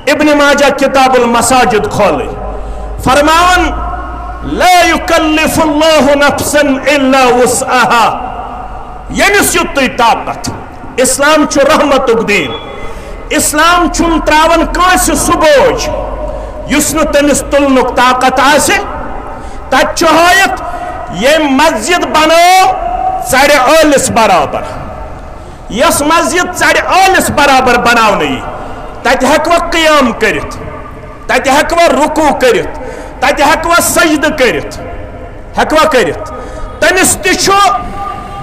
ابن ماجہ کتاب المساجد کھولٕے، فرماوان، لا یکلف اللہ نفسا الا وسعها، ییٚمِس یُتُے طاقت۔ اسلام چھُ رحمتُک دین۔ اسلام چھُنہٕ تراوان کٲنٛسہِ سُہ بوج یُس نہٕ تٔمِس تُلنُک طاقت آسہِ۔ تتہِ چھُ ہٲیِتھ، ییٚمۍ مسجد بنٲو ژرِ ٲلِس برابر، یۄس مسجد ژرِ ٲلِس برابر بناونہٕ یی، تتہِ ہیٚکوا قیام کٔرِتھ، تتہِ ہیٚکوا رکوع کٔرِتھ، تتہِ ہیٚکوا سجدٕ کٔرِتھ، ہیٚکوا کٔرِتھ؟ تٔمِس تہِ چھُ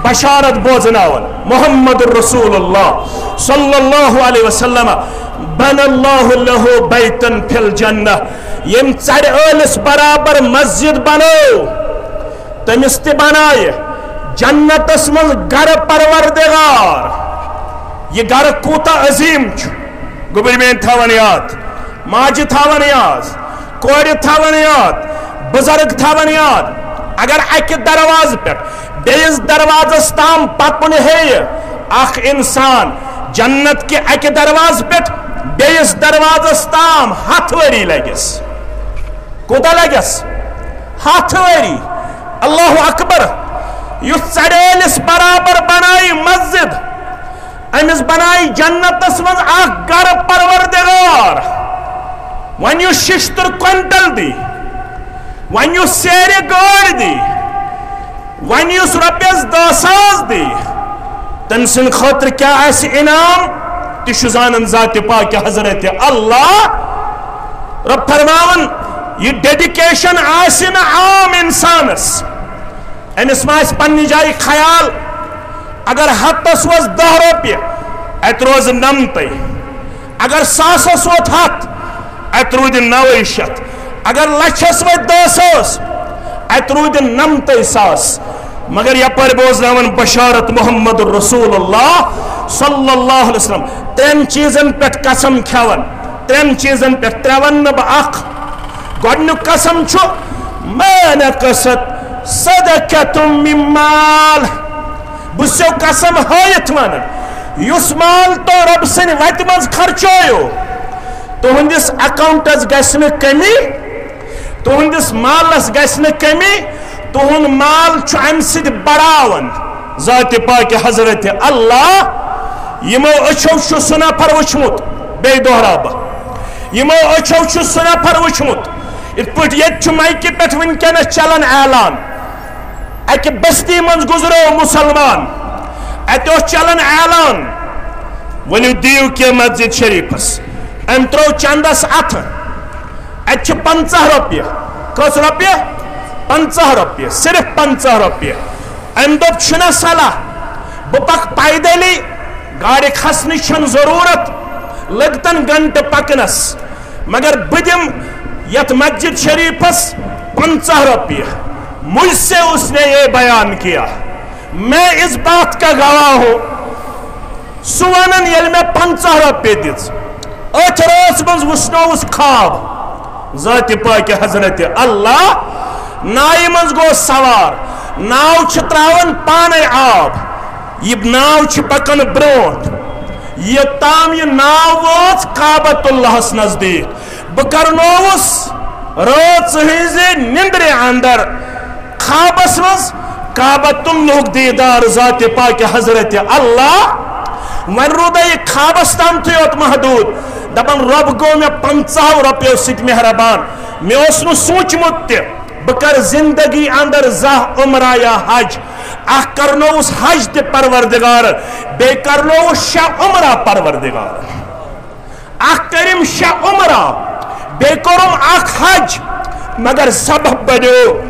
بشارت بوزناوان محمد رسول اللہ صلی اللہ علیہ وسلم، بنى الله له بيتا في الجنة، ییٚمۍ ژرِ ٲلِس برابر مسجد بنٲو، تٔمِس تہِ بنایہِ جنتس منٛز گرٕ پروردگار۔ یہِ گرٕ کوٗتاہ عظیٖم چھُ، گوٚبرۍ میٲنۍ تھاوان یاد، ماجہِ تھاوان یاد، کورِ تھاوان یاد، بزرگ تھاوان یاد۔ اگر اکہِ دروازٕ پٮ۪ٹھ بیٚیِس دروازس تام پکُن ہیٚیہِ اکھ انسان، جنت کہِ اکہِ دروازٕ پٮ۪ٹھ بیٚیِس دروازس تام ہتھ ؤری لگٮ۪س۔ کوٗتاہ لگٮ۪س؟ ہتھ ؤری۔ اللہ اکبر۔ یُس ژرِ ٲلِس برابر بنایہِ مسجد، أمِس بنایہِ جنتس منٛز اکھ گرٕ پروردگار۔ وۄنۍ یُس ششتٕر کوینٹل دی، وۄنۍ یُس سیرِ گٲڑۍ دی، وۄنۍ یُس رۄپیس دہ ساس دی، تٔمۍ سٕنٛدِ خٲطرٕ کیٛاہ آسہِ انعام؟ تہِ چھُ زانان ذاتِ پاکہِ حضرت اللہ۔ رۄب فرماوان، یہِ ڈیڈیکیشن آسہِ نہٕ عام انسانس، أمِس ما آسہِ پننہِ جایہِ خیال، اگر ہتس ووت دہ رۄپیہِ، اتہِ روزِ نمتٕے۔ اگر ساسس ووت ہتھ، اتہِ روٗدِ نوے شتھ۔ اگر لچھس ووت دہ ساس، اتہِ روٗدِ نمتٕے ساس۔ مگر یپٲرۍ بوزناوان بشارت محمد رسول اللہ صلی اللہ علیہ وسلم، ترٛٮ۪ن چیٖزن پٮ۪ٹھ قسم کھٮ۪وان، ترٛٮ۪ن چیٖزن پٮ۪ٹھ، ترٛےٚ ونہٕ نہٕ بہٕ، اکھ، گۄڈنیُک قسم چھُ، ما نقصت صدقة من مال۔ بہٕ چھُسو قسم ہٲیِتھ ونان، یُس مال تۄہہِ رۄب سٕنٛدِ وتہِ منٛز خرچٲیِو، تُہنٛدِس اکاؤنٹس گژھِ نہٕ کمی، تُہنٛدِس مالس گژھِ نہٕ کمی، تُہنٛد مال چھُ امہِ سۭتۍ بڑاوان۔ ذاتِ پاکہِ حضرت اللہ، یِمو أچھو چھُ سُہ نفر وُچھمُت، بیٚیہِ دۄہراو بہٕ، یِمو أچھو چھُ سُہ نفر وُچھمُت، یِتھ پٲٹھۍ ییٚتہِ چھُ مایکہِ پٮ۪ٹھ وٕنکیٚنس چلان اعلان، اکہِ بستی منٛز گُزریو مسلمان، اتہِ اوس چلان اعلان، ؤلِو دِیِو کینٛہہ مسجد شریفس۔ أمۍ ترٛوو چندس اتھٕ، اتہِ چھِ پنژاہ رۄپیہِ۔ کٔژ رۄپیہِ؟ پنژاہ رۄپیہِ، صرف پنژاہ رۄپیہِ۔ أمۍ دوٚپ، چھُنہ صلاح بہٕ پکہٕ پیدلی، گاڑِ کھسنٕچ چھنہٕ ضروٗرت، لٔگۍ تن گنٹہٕ پکنس، مگر بہٕ دِمہٕ یتھ مسجد شریفس پنژاہ رۄپیہِ۔ مجھ سے اس نے یہ بیان کیا، میں اس بات کا گواہ ہوں۔ سُہ ونان، ییٚلہِ مےٚ پنژاہ رۄپیہِ دِژ، أتھۍ رٲژ منٛز وُچھنووُس خواب، ذاتِ پاکہِ حضرت اللہ، ناوِ منٛز گوٚو سوار، ناو چھِ تراوان پانے آب، یہِ ناو چھِ پکان برونٛٹھ، یوٚتام یہِ ناو وٲژ کعبۃ اللہس نزدیٖک۔ بہٕ کرنووُس رٲژ ہٕنٛزِ نِندرِ اندر خوابس منٛز کعبۃ اللہُک دیٖدار، ذاتِ پاکہِ حضرت اللہ۔ وۄنۍ روٗدے یہِ خوابس تامتھٕے یوت محدوٗد۔ دپان، رۄب گوٚو مےٚ پنژاہو رۄپیو سۭتۍ مہربان۔ مےٚ اوس نہٕ سوٗنٛچمُت تہِ بہٕ کرٕ زندگی اندر زانٛہہ عمرہ یا حج۔ اکھ کرنووُس حج تہِ پروردگار، بیٚیہِ کرنووُس شےٚ عمرہ پروردگار۔ اکھ کٔرِم شےٚ عمرہ، بیٚیہِ کوٚرُم اکھ حج، مگر سبب بنیو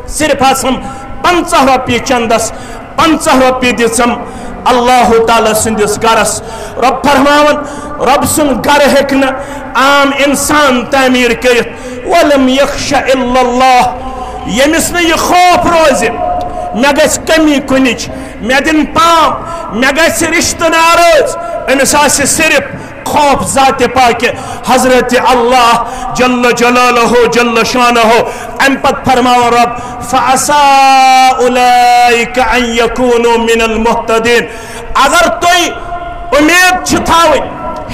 صرف آسم پنژاہ رۄپیہِ چندس، پنژاہ رۄپیہِ دِژم اللہ تعالیٰ سٕنٛدِس گرس۔ رۄب فرماوان، رۄب سُنٛد گرٕ ہیٚکہِ نہٕ عام انسان تعمیٖر کٔرِتھ۔ ولم یخش الا اللہ، ییٚمِس نہٕ یہِ خوف روزِ، مےٚ گژھِ کمی کُنِچ، مےٚ دِن پام، مےٚ گژھِ رشتہٕ ناراض، أمِس آسہِ صرف خوف ذات پاک حضرت اللہ جل جلالہ جل شانہ۔ امہِ پتہٕ فرماوان رب، فعسى أولئك أن يكونوا من المهتدين۔ اگر تُہۍ اُمید چھِ تھاوٕنۍ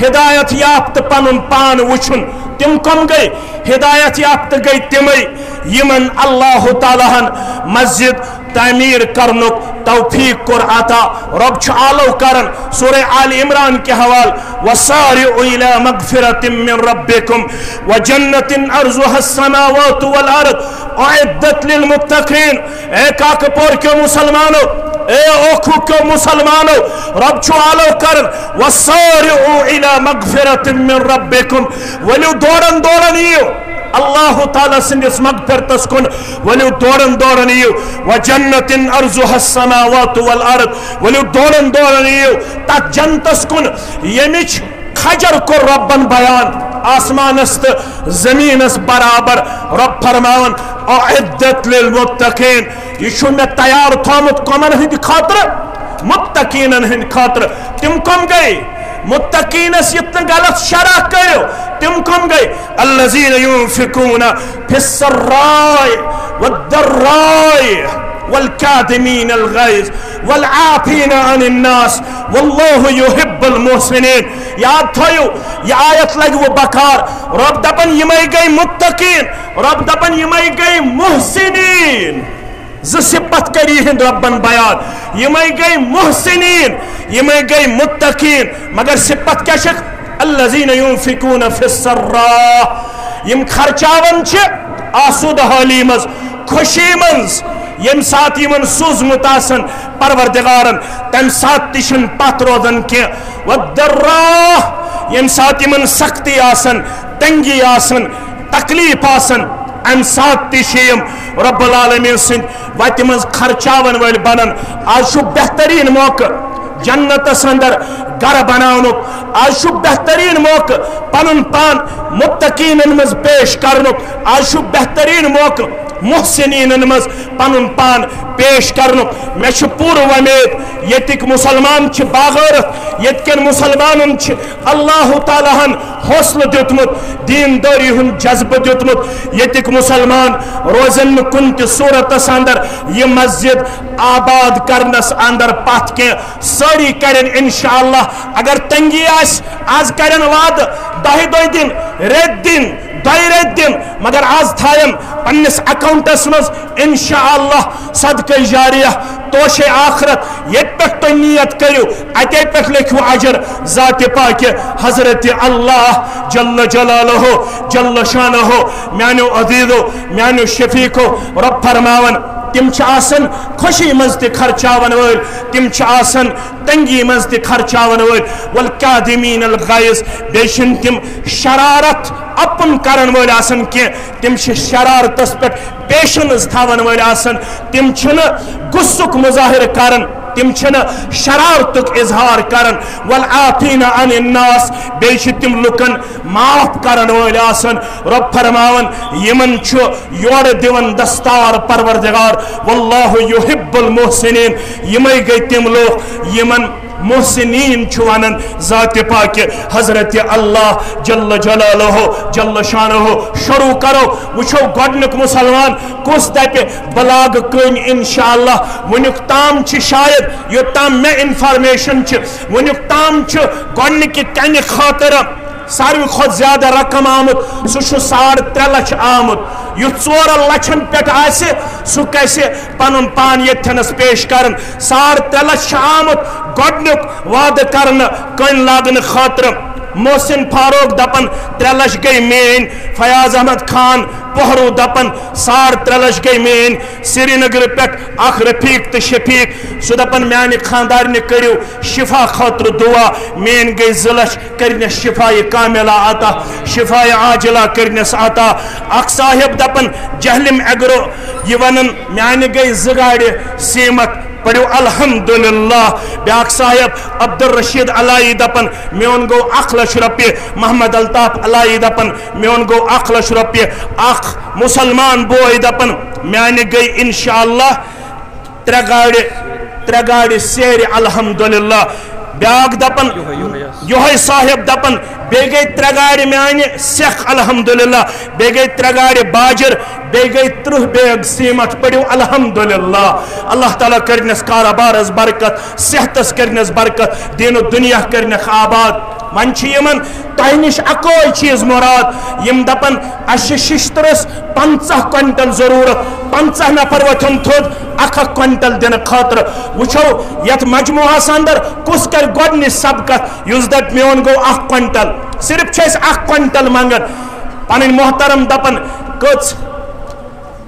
ہدایت یافتہٕ پنُن پان وٕچھُن، تِم کم گٔے؟ ہدایت یافتہٕ گٔے تِمے یِمن اللہ تعالیٰ ہن مسجد تعمیر کرنُک توفیق کوٚر عطا۔ رب چھُ آلو کران سورہ آل عمران کہِ حوالہٕ، وسارعوا إلى مغفرة من ربكم وجنة عرضها السماوات والأرض أعدت للمتقين۔ اے کاکہٕ پور کیو مسلمانو، اے اوکھو کیو مسلمانو، رب چھُ آلو کران، وسارعوا إلى مغفرة من ربكم، ؤلِو دورن دورن یِیِو اللہ تعالیٰ سٕنٛدِس مغفرتس کُن، ؤلِو دورن دورن یِیِو، وجنة عرضها السماوات والأرض، ؤلِو دورن دورن یِیِو تتھ جنتس کُن ییٚمِچ کھجر کوٚر ربن بیان، آسمانس تہٕ زمینس برابر۔ رب فرماوان، اعدت للمتقین، یہِ چھُ مےٚ تیار تھومُت کمن ہٕنٛدِ خٲطرٕ؟ متقینن ہٕنٛدِ خٲطرٕ۔ تِم کم گٔے؟ متقینس یِتھ نہٕ غلط شرح کٔرِو، تِم کم گٔے؟ الذين ينفقون في السراء والضراء والكاظمين الغيظ والعافين عن الناس والله يحب المحسنين۔ یاد تھٲیِو، یہِ آیت لگہِ وۄنۍ بکار۔ رب دپان، یِمے گٔے متقین۔ رب دپان، یِمے گٔے محسنین۔ زٕ صفت کٔر یِہنٛد ربن بیان۔ یِمے گٔے محسنین، یِمے گٔے متقین۔ مگر صفت کیٛاہ چھکھ؟ الذين ينفقون في السراء، یِم خرچاوان چھِ آسودٕ حٲلی منٛز، خوشی منٛز، ییٚمہِ ساتہٕ یِمن سوٗزمُت آسن پروردگارن، تمہِ ساتہٕ تہِ چھِنہٕ پتھ روزان کینٛہہ۔ والضراء، ییٚمہِ ساتہٕ یِمن سختی آسن، تنگی آسن، تکلیف آسن، امہِ ساتہٕ تہِ چھِ یِم رب العالمین سٕنٛدِ وتہِ منٛز خرچاون وٲلۍ بنان۔ آز چھُ بہترین موقع جنتس اندر گرٕ بناونُک، آز چھُ بہترین موقع پنُن پان متقینن منٛز پیش کرنُک، آز چھُ بہترین موقع محسنینن منٛز پنُن پان پیش کرنُک۔ مےٚ چھُ پوٗرٕ وۄمید ییٚتِکۍ مسلمان چھِ باغٲرتھ، ییٚتہِ کٮ۪ن مسلمانن چھِ اللہ تعالیٰ ہن حوصلہٕ دیُتمُت، دیندٲری ہُنٛد جذبہٕ دیُتمُت۔ ییٚتِکۍ مسلمان روزن نہٕ کُنہِ تہِ صورتس اندر یہِ مسجد آباد کرنس اندر پتھ کینٛہہ۔ سٲری کرن انشاءاللہ، اگر تنگی آسہِ، آز کرن وعدٕ دۄہہِ دۄہہِ دِن، رٮ۪تۍ دِن، دۄیہِ رٮ۪تۍ دِن، مگر آز تھاین پننِس اکاؤنٹس منٛز انشاءاللہ صدقہ جاریہ، توشے آخرت۔ ییٚتہِ پٮ۪ٹھ تُہۍ نیت کٔرِو، اتے پٮ۪ٹھ لیکھِو اجر ذات پاک حضرت اللہ جل جلالہ جل شانہ۔ میانیو عزیزو، میانیو شفیقو، رب فرماوان، تِم چھِ آسان خوشی منٛز تہِ خرچاون وٲلۍ، تِم چھِ آسان تنگی منٛز تہِ خرچاون وٲلۍ۔ والکاظمین الغیظ، بیٚیہِ چھِنہٕ تِم شرارت اپُن کرن وٲلۍ آسان کینٛہہ، تِم چھِ شرارتس پٮ۪ٹھ پیشنس تھاون وٲلۍ آسان، تِم چھِنہٕ غصُک مظاہرٕ کران، تِم چھِنہٕ شرارتُک اظہار کران۔ والعافین عن الناس، بیٚیہِ چھِ تِم لُکن معاف کرن وٲلۍ آسان۔ رب فرماوان، یِمن چھُ یورٕ دِوان دستار پروردگار، واللہ یحب المحسنین، یِمے گٔے تِم لوٗکھ یِمن محسنین چھُ ونان ذات پاک حضرت اللہ جل جلالہ جل شانہ۔ شروع کرو، وٕچھو گۄڈنیُک مسلمان کُس دپہِ بہٕ لاگہٕ کٔنۍ انشاءاللہ۔ وٕنیُک تام چھِ شاید، یوٚت تام مےٚ انفارمیشن چھِ، وٕنیُک تام چھُ گۄڈنِکہِ کنہِ خٲطرٕ ساروی کھۄتہٕ زیادٕ رقم آمُت، سُہ چھُ ساڑ ترٛےٚ لچھ آمُت۔ یُس ژورن لچھن پٮ۪ٹھ آسہِ، سُہ گژھِ پنُن پان ییٚتھٮ۪نس پیش کرُن۔ ساڑ ترٛےٚ لچھ چھُ آمُت گۄڈنیُک وعدٕ کرنہٕ کٔنۍ لاگنہٕ خٲطرٕ۔ محسن فاروق دپان، ترٛےٚ لچھ گٔے میٲنۍ۔ فیاض احمد خان پہرو دپان، ساڑ ترٛےٚ لچھ گٔے میٲنۍ۔ سرینگرٕ پٮ۪ٹھ اکھ رفیق تہٕ شفیق، سُہ دپان، میانہِ خاندارنہِ کٔرِو شفا خٲطرٕ دعا، میٲنۍ گٔے زٕ لچھ، کٔرنس شفایہِ کاملہ عطا، شفایہِ عاجلہ کٔرنس عطا۔ اکھ صاحب دپان، جہلم ایگرو، یہِ ونان، میانہِ گٔے زٕ گاڑِ سیمٹ، پٔرِو الحمدللہ۔ بیاکھ صاحب عبدالرشید الائی دپان، میون گوٚو اکھ لچھ رۄپیہِ۔ محمد الطاف الائی دپان، میون گوٚو اکھ لچھ رۄپیہِ۔ اکھ مسلمان بوے دپان، میانہِ گٔے انشاءاللہ ترٛےٚ گاڑِ، ترٛےٚ گاڑِ سیرِ الحمدللہ۔ بیاکھ دپان، یۄہے، یۄہے حظ۔ یۄہے صاحب دپان، بیٚیہِ گٔے ترٛےٚ گاڑِ میانہِ سیٚکھ، الحمدللہ، بیٚیہِ گٔے ترٛےٚ گاڑِ باجر، بیٚیہِ گٔے ترٕٛہ بیگ سیمٹ، پٔرِو الحمدللہ۔ اللہ تعالیٰ کٔرنس کارٕبارس برکت، صحتس کٔرنس برکت، دین و دنیا کٔرنکھ آباد۔ وۄنۍ چھِ یِمن تۄہہِ نِش اکوے چیٖز مراد، یِم دپان، اسہِ چھِ ششترس پنژاہ کوینٹل ضروٗرت، پنژاہ نفر وۄتھن تھوٚد اکھ اکھ کوینٹل دِنہٕ خٲطرٕ۔ وٕچھو یتھ مجموعس اندر کُس کرِ گۄڈٕنِچ سبقت، یُس دپہِ میون گوٚو اکھ کوینٹل، صرف چھِ أسۍ اکھ کوینٹل منگان۔ پنٕنۍ محترم دپان کٔژ؟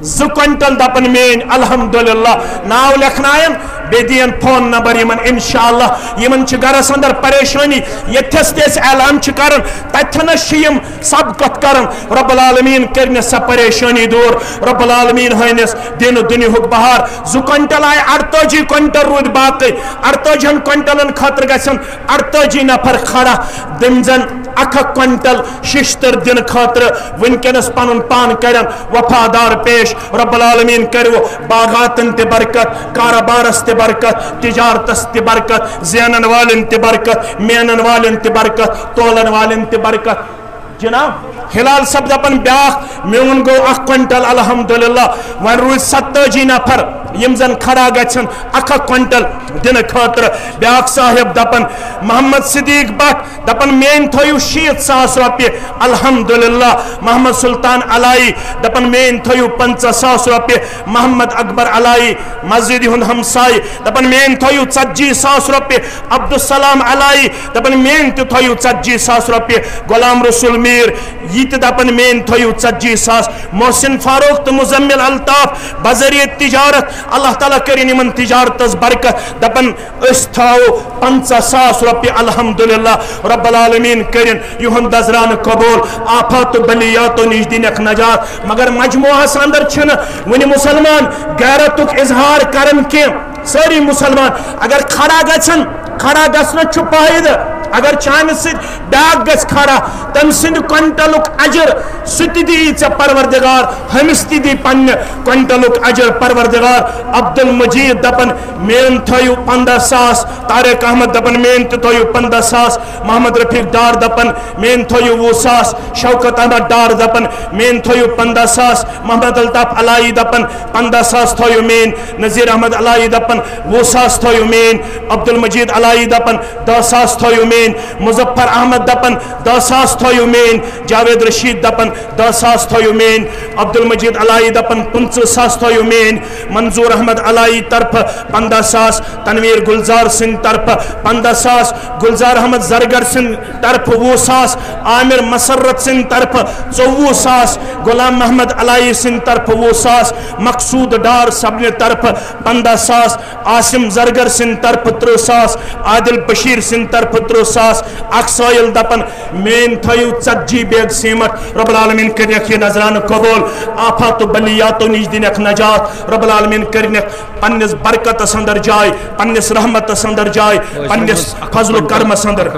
زٕ کوینٹل دپان میٲنۍ، الحمدللہ۔ ناو لیکھناین، بیٚیہِ دِین فون نمبر یِمن، انشاءاللہ۔ یِمن چھِ گرس اندر پریشٲنی، ییٚتھس تہِ أسۍ اعلان چھِ کران، تتھنس چھِ یِم سبقت کران۔ رب العالمین کٔرنس سۄ پریشٲنی دوٗر، رب العالمین ہٲینس دین و دنیاہُک بہار۔ زٕ کوینٹل آیہِ، اَرتٲجی کوینٹل روٗدۍ باقٕے۔ اَرتٲجِہن کوینٹلن خٲطرٕ گژھن اَرتٲجی نفر کھڑا، تِم زن اکھ اکھ کوینٹل ششتر دِنہٕ خٲطرٕ وٕنکیٚنس پنُن پان کرن وفادار پیش۔ رب العالمین کرِ وۄنۍ باغاتن تہِ برکت، کارٕبارس تہِ برکت، تجارتس تہِ برکت، زینن والٮ۪ن تہِ برکت، مینن والٮ۪ن تہِ برکت، تولن والٮ۪ن تہِ برکت۔ جناب، ہلال صٲب دپان بیاکھ، میون گوٚو اکھ کوینٹل، الحمدللہ۔ وۄنۍ روٗدۍ ستٲجی نفر، یِم زن کھڑا گژھن اکھ اکھ کوینٹل دِنہٕ خٲطرٕ۔ بیاکھ صاحب دپان، محمد صدیق بٹ دپان، میٲنۍ تھٲیِو شیٖتھ ساس رۄپیہِ، الحمدللہ۔ محمد سلطان الائی دپان، میٲنۍ تھٲیِو پنژاہ ساس رۄپیہِ۔ محمد اکبر الائی، مسجد ہُنٛد ہمسایہِ، دپان، میٲنۍ تھٲیِو ژتجی ساس رۄپیہِ۔ عبدالسلام الائی دپان، میٲنۍ تہِ تھٲیِو ژتجی ساس رۄپیہِ۔ غلام رسول میر، یہِ تہِ دپان، میٲنۍ تھٲیِو ژتجی ساس۔ محسن فاروق تہٕ مزمل الطاف، بذریعہ تجارت، اللہ تعالیٰ کٔرِن یِمن تجارتس برکت، دپان، أسۍ تھاوو پنژاہ ساس رۄپیہِ، الحمدللہ۔ رب العالمین کٔرِن یِہُنٛد نذرانہٕ قبول، آفات و بلیاتو نِش دِنکھ نجات۔ مگر مجموعس اندر چھِنہٕ وُنہِ مسلمان غیرتُک اظہار کران کینٛہہ۔ سٲری مسلمان اگر کھڑا گژھن، کھڑا گژھنس چھُ فٲیدٕ۔ اگر چانہِ سۭتۍ بیاکھ گژھِ کھڑا، تٔمۍ سٕنٛدِ کوینٹلُک اجر، سُہ تہِ دِیی ژےٚ پروردگار، ہُمِس تہِ دی پننہِ کوینٹلُک اجر پروردگار۔ عبدالمجید دپان، میٲنۍ تھٲیِو پنٛداہ ساس۔ طارق احمد دپان، میٲنۍ تہِ تھٲیِو پنٛداہ ساس۔ محمد رفیق ڈار دپان، میٲنۍ تھٲیِو وُہ ساس۔ شوکت احمد ڈار دپان، میٲنۍ تھٲیِو پنٛداہ ساس۔ محمد الطاف الائی دپان، پنٛداہ ساس تھٲیِو میٲنۍ۔ نذیر احمد الائی دپان، وُہ ساس تھٲیِو میٲنۍ۔ عبدالمجید الائی دپان، دَہ ساس تھٲیِو میٲنۍ۔ مظفر احمد دپان، دَہ ساس تھٲیِو میٲنۍ۔ جاوید رشید دپان، دَہ ساس تھٲیِو میٲنۍ۔ عبدالمجید الائی دپان، پٕنٛژٕہ ساس تھٲیِو میٲنۍ۔ منظور احمد الائی طرفہٕ پنٛداہ ساس، تنویر گلزار سٕنٛدِ طرفہٕ پنٛداہ ساس، گلزار احمد زرگر سٕنٛدِ طرفہٕ وُہ ساس، عامر مسرت سٕنٛدِ طرفہٕ ژوٚوُہ ساس، غلام محمد الائی سٕنٛدِ طرفہٕ وُہ ساس، مقصود ڈار صٲبنہِ طرفہٕ پنٛداہ ساس، عاصم زرگر سٕنٛدِ طرفہٕ ترٕٛہ ساس، عادل بشیر سٕنٛدِ طرفہٕ ترٕٛہ ساس۔ اکھ سائل دپان، میٲنۍ تھٲیِو ژتجی بیگ سیمٹ۔ رب العالمین کٔرِنکھ یہِ نذرانہٕ قبول، آفات و بلیاتو نِش دِنکھ نجات۔ رب العالمین کٔرِنکھ پننِس برکتس اندر جاے، پننِس رحمتس اندر جاے، پننِس فضل و کرمس اندر۔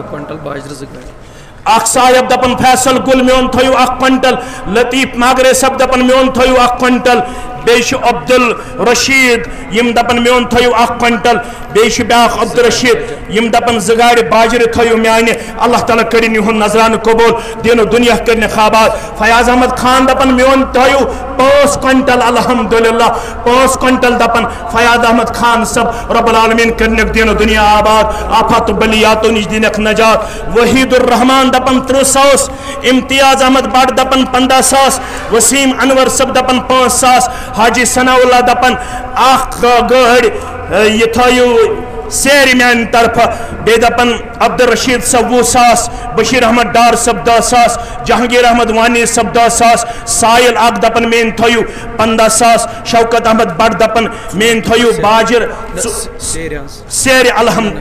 اکھ صاحب دپان، فیصل گل، میون تھٲیِو اکھ کوینٹل۔ لطیف ماگرے صٲب دپان، میون تھٲیِو اکھ کوینٹل۔ بیٚیہِ چھُ عبدال رشید، یِم دپان، میون تھٲیِو اکھ کوینٹل۔ بیٚیہِ چھُ بیاکھ عبدالرشید، یِم دپان، زٕ گاڑِ باجرِ تھٲیِو میانہِ۔ اللہ تعالیٰ کٔرِن یِہُنٛد نذرانہٕ قبول، دین و دنیا کٔرِنکھ آباد۔ فیاض احمد خان دپان، میون تھٲیِو پانٛژھ کوینٹل، الحمدللہ، پانٛژھ کوینٹل دپان فیاض احمد خان صٲب۔ رب العالمین کٔرِنکھ دین و دنیا آباد، آفات و بلیاتو نِش دِنکھ نجات۔ وحید الرحمان دپان، ترٕٛہ ساس۔ امتیاز احمد بٹ دپان، پنٛداہ ساس۔ وسیم انور صٲب دپان، پانٛژھ ساس۔ حاجی ثناء اللہ دپان، اکھ گٲڑۍ، اے، یہِ تھٲیِو سیرِ میانہِ طرفہٕ۔ بیٚیہِ دپان عبدالرشید صٲب، وُہ ساس۔ بشیر احمد ڈار صٲب، دَہ ساس۔ جہانگیر احمد وانی صٲب، دَہ ساس۔ سائل اکھ دپان، میٲنۍ تھٲیِو پنٛداہ ساس۔ شوکت احمد بٹ دپان، میٲنۍ تھٲیِو باجر ژو-، سیرِ الحمد،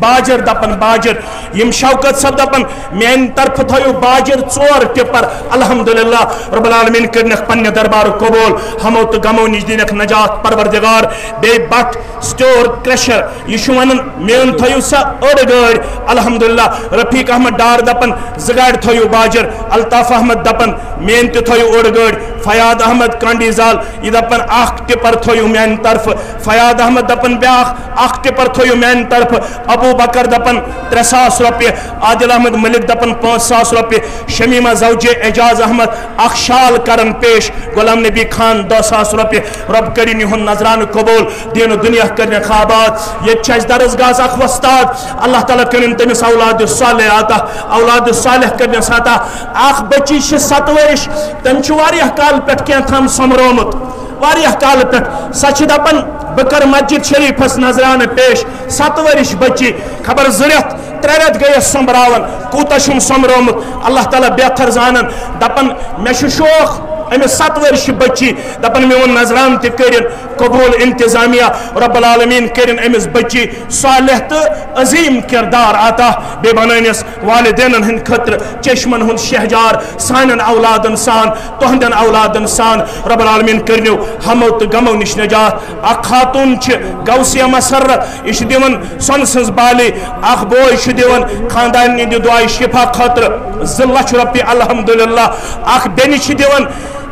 باجر دپان، باجر۔ یِم شوکت صٲب دپان، میانہِ طرفہٕ تھٲیِو باجر ژور ٹِپر۔ الحمدللہ، رب العالمین کٔرِنکھ پننہِ دربارُک قبول، ہمو تہٕ غمو نِش دِنکھ نجات پروردگار۔ بیٚیہِ بٹ سٹور کریشر، یہِ چھُ ونان، میٲنۍ تھٲیِو سا أڑ گٲڑۍ۔ الحمدللہ، رفیق احمد ڈار دپان، زٕ گاڑِ تھٲیِو باجر۔ الطاف احمد دپان، میٲنۍ تہِ تھٲیِو أڑ گٲڑۍ۔ فیاض احمد کانڈی زال، یہِ دپان اکھ ٹِپر تھٲیِو میانہِ طرفہٕ۔ فیاض احمد دپان بیٛاکھ اکھ ٹِپر تھٲیِو میانہِ طرفہٕ۔ ابو بکر دپان ترٛےٚ ساس رۄپیہِ۔ عادل احمد ملک دپان پانٛژھ ساس رۄپیہِ۔ شمیمہ زوجے اعجاز احمد اکھ شال کران پیش۔ غلام نبی خان دَہ ساس رۄپیہِ۔ رۄب کٔرِن یِہُنٛد نذرانہٕ قبوٗل، دیٖن و دُنیا کٔرنَکھ آباد۔ ییٚتہِ چھُ اَسہِ درسگاہَس اکھ وۄستاد، اللہ تعالیٰ کٔرِن تٔمِس اولاد صالح عطا، اولاد صالح کٔرنَس عطا۔ اکھ بٔچی چھِ ستھ ؤرِش، تٔمۍ چھُ واریاہ کالہٕ پٮ۪ٹھ کینٛہہ تام سۄمبرومُت، واریاہ کالہٕ پٮ۪ٹھ۔ سۄ چھِ دَپان، بہٕ کَرٕ مسجد شریٖفَس نذرانہٕ پیش۔ ستھ ؤرِش بٔچی، خبر زٕ رٮ۪تھ، ترٛےٚ رٮ۪تھ گٔیَس سۄمبراوان، کوٗتاہ چھُم سۄمبرومُت، اللہ تعالیٰ بہتر زانان۔ دَپان، مےٚ چھُ شوق أمِس ستھ ؤرِشہِ بٔچی، دَپان، میون نذرانہٕ تہِ کٔرِن قبوٗل انتظامیہ، رب العالمین کٔرِن أمِس بٔچی صالح تہٕ عظیٖم کردار عطا، بیٚیہِ بنٲونَس والدینن ہٕنٛدِ خٲطرٕ چشمن ہُنٛد شہجار، سانٮ۪ن اولادن سان، تُہنٛدٮ۪ن اولادن سان۔ رب العالمین کٔرنو ہمو تہٕ غمو نِش نجات۔ اکھ خاتون چھِ غوثیہ مسرت، یہِ چھِ دِوان سۄنہٕ سٕنٛز بالی۔ اکھ بوے چھُ دِوان خاندارنہِ دِ دعایہِ شفا خٲطرٕ زٕ لچھ رۄپیہِ، الحمدللہ۔ اکھ بیٚنہِ چھِ دِوان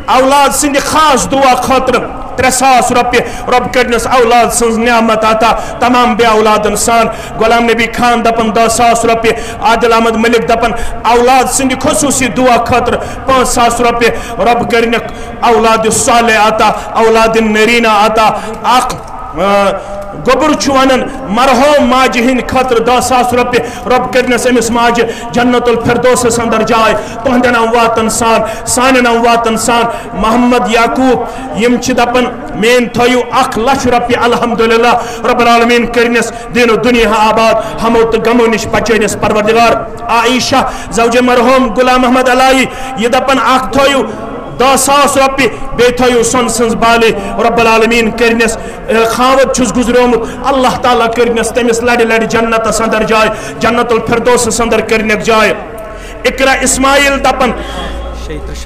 اولاد سٕنٛدِ خاص دعا خٲطرٕ ترٛےٚ ساس رۄپیہِ۔ رۄب کٔرنَس اولاد سٕنٛز نعمت عطا، تمام بے اولادن سان۔ غلام نبی خان دَپان دَہ ساس رۄپیہِ۔ عادل احمد ملک دَپان اولاد سٕنٛدِ خصوٗصی دعا خٲطرٕ پانٛژھ ساس رۄپیہِ۔ رۄب کٔرنَکھ اولاد صالح عطا، اولاد نرینا عطا۔ اکھ، آ، گوٚبُر چھُ وَنان مرحوم ماجہِ ہٕنٛدِ خٲطرٕ دَہ ساس رۄپیہِ۔ رۄب کٔرنَس أمِس ماجہِ جنت الفردوسس اندر جاے، تُہنٛدٮ۪ن امواتن سان، سانٮ۪ن امواتن سان۔ محمد یعقوب، یِم چھِ دَپان، مین تھٲیِو اکھ لچھ رۄپیہِ، الحمدللہ۔ رب العالمین کٔرنَس دیٖن و دُنیا آباد، ہمو تہٕ غمو نِش بچٲونَس پروردگار۔ عائشہ زوجِ مرحوم غلام محمد علائی، یہِ دَپان اکھ تھٲیِو دَہ ساس رۄپیہِ، بیٚیہِ تھٲیِو سۄنہٕ سٕنٛز بالی۔ رب العالمین کٔرنَس، اے، خاوند چھُس گُزریومُت، اللہ تعالیٰ کٔرنَس تٔمِس لَڑِ لَڑِ جنتَس اندر جاے، جنت الفردوسس اندر کٔرنَکھ جاے۔ اقرا اسماعیل دَپان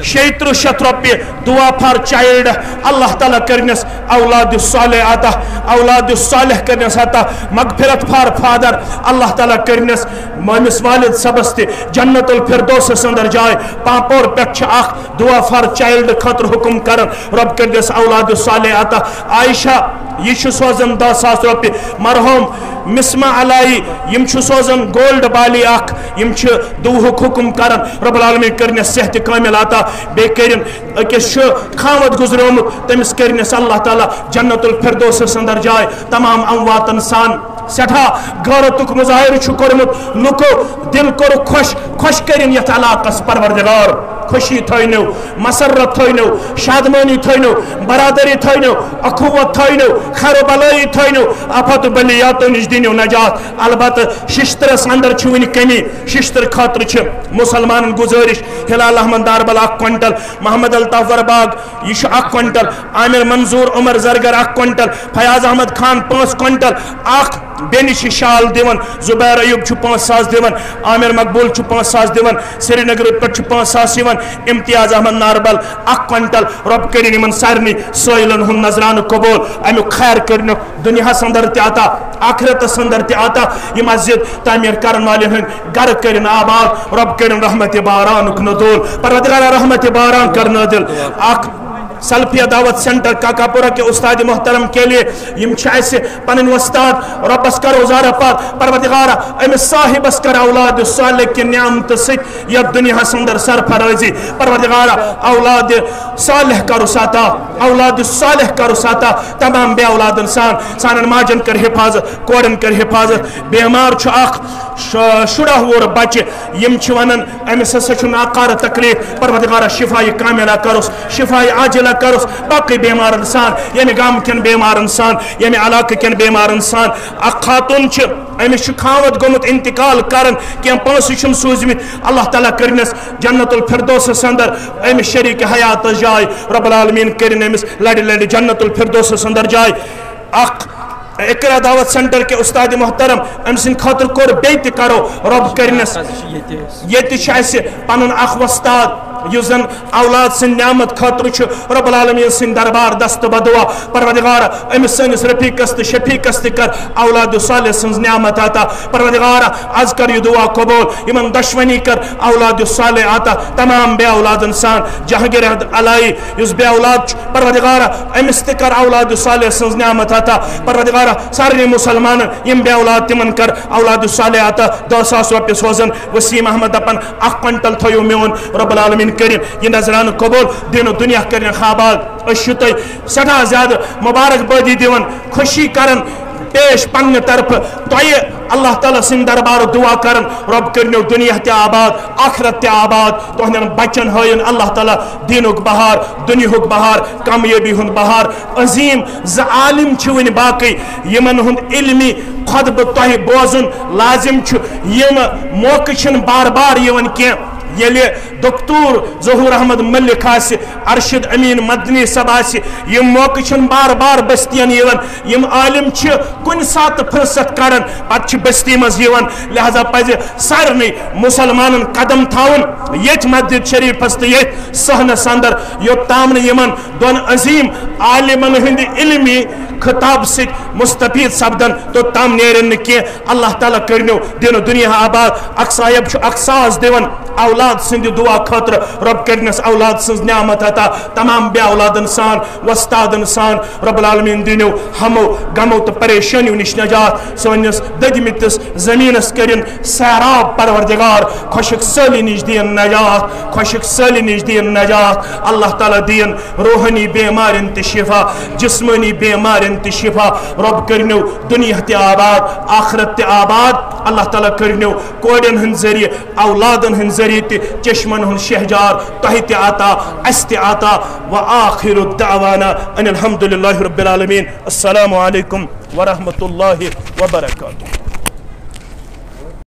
شیٚیہِ ترٕٛہ شیٚتھ رۄپیہِ، دعا فار چایلڈ، اللہ تعالیٰ کٔرنَس اولاد صالح عطا، اولاد صالح کٔرنَس عطا، مغفرت فار فادر، اللہ تعالیٰ کٔرنَس میٲنِس والد صٲبس تہِ جنت الفردوسس اندر جاے۔ پامپور پٮ۪ٹھ چھِ اکھ دعا فار چایلڈ خٲطرٕ حکم کران، رۄب کٔرنَس اولاد صالح عطا۔ عائشہ، یہِ چھُ سوزان دَہ ساس رۄپیہِ۔ مرحوم مسمہ علائی، یِم چھِ سوزان گولڈ بالی اکھ، یِم چھِ دُعہُک حکم کران، رب العالمین کٔرنَس صحت کامل عطا۔ بیٚیہِ کٔرِن، أکِس چھُ خاوند گُزریومُت، تٔمِس کٔرنَس اللہ تعالیٰ جنت الفردوسس اندر جاے، تمام امواتن سان۔ سٮ۪ٹھاہ غٲرتُک مظاہرٕ چھُ کوٚرمُت لُکو، دِل کوٚرُکھ خۄش، خۄش کٔرِن یَتھ علاقس پروردگار۔ خوشی تھٲینو، مسرت تھٲینو، شادمٲنی تھٲینو، برادری تھٲینو، اخوت تھٲینو، خیر و بلٲیی تھٲینو، آفات و بلیاتو نِش دِنو نجات۔ البتہ ششترس اندر چھِ وُنہِ کمی، ششتر خٲطرٕ چھِ مسلمانن گزٲرش، ہلال احمد ناربل اکھ کوینٹل، محمد الطاف ورباغ، یہِ چھُ اکھ کوینٹل، عامر منظور عمر زرگر اکھ کوینٹل، فیاض احمد خان پانٛژھ کوینٹل، اکھ بیٚنہِ چھِ شال دِوان، زبیر ایوب چھُ پانٛژھ ساس دِوان، عامر مقبول چھُ پانٛژھ ساس دِوان، سرینگرٕ پٮ۪ٹھ چھُ پانٛژھ ساس یِوان، امتیاز احمد ناربل اکھ کوینٹل۔ رۄب کٔرِن یِمن سارنٕے سٲیلن ہُنٛد نذرانہٕ قبول، امیُک خیر کٔرِنُکھ دُنیاہس اندر تہِ عطا، آخرتس اندر تہِ عطا۔ یہِ مسجد تعمیٖر کرن والٮ۪ن ہٕنٛدۍ گرٕ کٔرِن آباد، رۄب کٔرِن رحمت بارانُک نزول، پروردگارا رحمت باران کر نازل۔ اکھ سلفیہ دعوت سینٹر کاکاپورہ کے استاد محترم کے لیے، یِم چھِ اَسہِ پنٕنۍ وۄستاد، رۄبس کرو زارہ پار، پروردگارا أمِس صاحبس کر اولاد صالح کہِ نعمتہٕ سۭتۍ یتھ دُنیاہس اندر سرفرازی، پروردگارا اولاد صالح کرُس عطا، اولاد صالح کرُس عطا، تمام بے اولادن سان، سانٮ۪ن ماجن کر حفاظت، کورٮ۪ن کر حفاظت۔ بیمار چھُ اکھ ش-، شُراہ وُہُر بچہِ، یِم چھِ ونان أمِس ہسا چھُ ناکارٕ تکلیف، پروردگارا شفایہِ کاملہ کرُس، شفایہِ عاجلہ کرُس، باقٕے بیمارن سان، ییٚمہِ گامہٕ کٮ۪ن بیمارن سان، ییٚمہِ علاقہٕ کٮ۪ن بیمارن سان۔ اکھ خاتون چھِ، أمِس چھُ خاوند گوٚمُت انتقال کران، کینٛہہ پونٛسہٕ چھِم سوٗزمٕتۍ، اللہ تعالیٰ کٔرنَس جنت الفردوسس اندر أمِس شریٖک حیاتس جاے، رب العالمین کٔرِن أمِس لڑِ لڑِ جنت الفردوسس اندر جاے۔ اکھ اقرا دعوت سینٹر کے استاد محترم، أمۍ سٕنٛدِ خٲطرٕ کوٚر بیٚیہِ تہِ کرو رۄب کٔرنَس۔ ییٚتہِ چھِ اَسہِ پنُن اکھ وۄستاد، یُس زن اولاد سٕنٛدِ نعمت خٲطرٕ چھُ رب العالمین سٕنٛدِ دربار دست بدعا۔ پروردگار، أمِس سٲنِس رفیقس تہٕ شفیقس تہِ کر اولاد صالح سٕنٛز نعمت عطا۔ پروردگار، از کر یہِ دعا قبول، یِمن دۄشوٕنی کر اولاد صالح عطا، تمام بے اولادن سان۔ جہانگیر احمد الائی یُس بے اولاد چھُ، پروردگار، أمِس تہِ کر اولاد صالح سٕنٛز نعمت عطا۔ پروردگار، سارنٕے مسلمانن یِم بے اولاد، تِمن کر اولاد صالح عطا۔ دہ ساس رۄپیہِ سوزن وسیم احمد، دپان اکھ کوینٹل تھٲیِو میون، رب العالمین کٔرِن یہِ نذرانہٕ قبول، دین و دنیا کٔرِن آباد۔ أسۍ چھِ تۄہہِ سٮ۪ٹھاہ زیادٕ مبارک بٲدی دِوان، خوشی کران پیش پننہِ طرفہٕ تۄہہِ، اللہ تعالیٰ سٕنٛدِ دربارٕ دعا کران، رب کٔرِنو دُنیا تہِ آباد، آخرت تہِ آباد، تُہنٛدٮ۪ن بچن ہٲیِن اللہ تعالیٰ دینُک بہار، دُنیہُک بہار، کامیٲبی ہُنٛد بہار۔ عظیٖم زٕ عالم چھِ وٕنہِ باقٕے، یِمن ہُنٛد علمی خطبہٕ تۄہہِ بوزُن لازم چھُ۔ یِم موقعہٕ چھِنہٕ بار بار یِوان کینٛہہ۔ ییٚلہِ دکتور ظہور احمد ملک آسہِ، ارشد امین مدنی صٲب آسہِ، یِم موقعہٕ چھِنہٕ بار بار بستین یِوان۔ یِم عالم چھِ کُنہِ ساتہٕ فرصت کڑان، پتہٕ چھِ بستی منٛز یِوان۔ لہذا پزِ سارنٕے مسلمانن قدم تھاوُن ییٚتھۍ مسجد شریفس تہٕ ییٚتھۍ صحنس اندر، یوٚت تام نہٕ یِمن دۄن عظیٖم عالمن ہٕنٛدِ علمی خطاب سۭتۍ مستفید سپدن، توٚت تام نیرن نہٕ کینٛہہ۔ اللہ تعالیٰ کٔرنو دین و دنیا آباد۔ اکھ صاحب چھُ اکھ ساز دِوان اولاد سٕنٛدِ دعا خٲطرٕ، رب کٔرنس اولاد سٕنٛز نعمت عطا، تمام بے اولادن سان، وستادن سان۔ رب العالمین دینو ہمو غمو تہٕ پریشانیو نِش نجات، سٲنِس دٔدمٕتِس زمینس کٔرِن سیراب۔ پروردگار، خۄشک سٲلی نِش دِیِن نجات، خۄشک سٲلی نِش دِیِن نجات۔ اللہ تعالیٰ دِیِن روحٲنی بیمارٮ۪ن تہِ شفا، جسمٲنی بیمارٮ۪ن تہِ شفا۔ رب کٔرنو دنیا تہِ آباد، آخرت تہِ آباد۔ اللہ تعالیٰ کٔرنو کورٮ۪ن ہٕنٛدۍ ذٔریعہٕ، اولادن ہٕنٛدۍ ذٔریعہٕ تہِ چشمن ہُنٛد شہجار تۄہہِ تہِ عطا، اسہِ تہِ عطا۔ وآخر دعوانا ان الحمد للہ رب العالمین۔ السلام علیکم ورحمۃ اللہ وبرکاتہ۔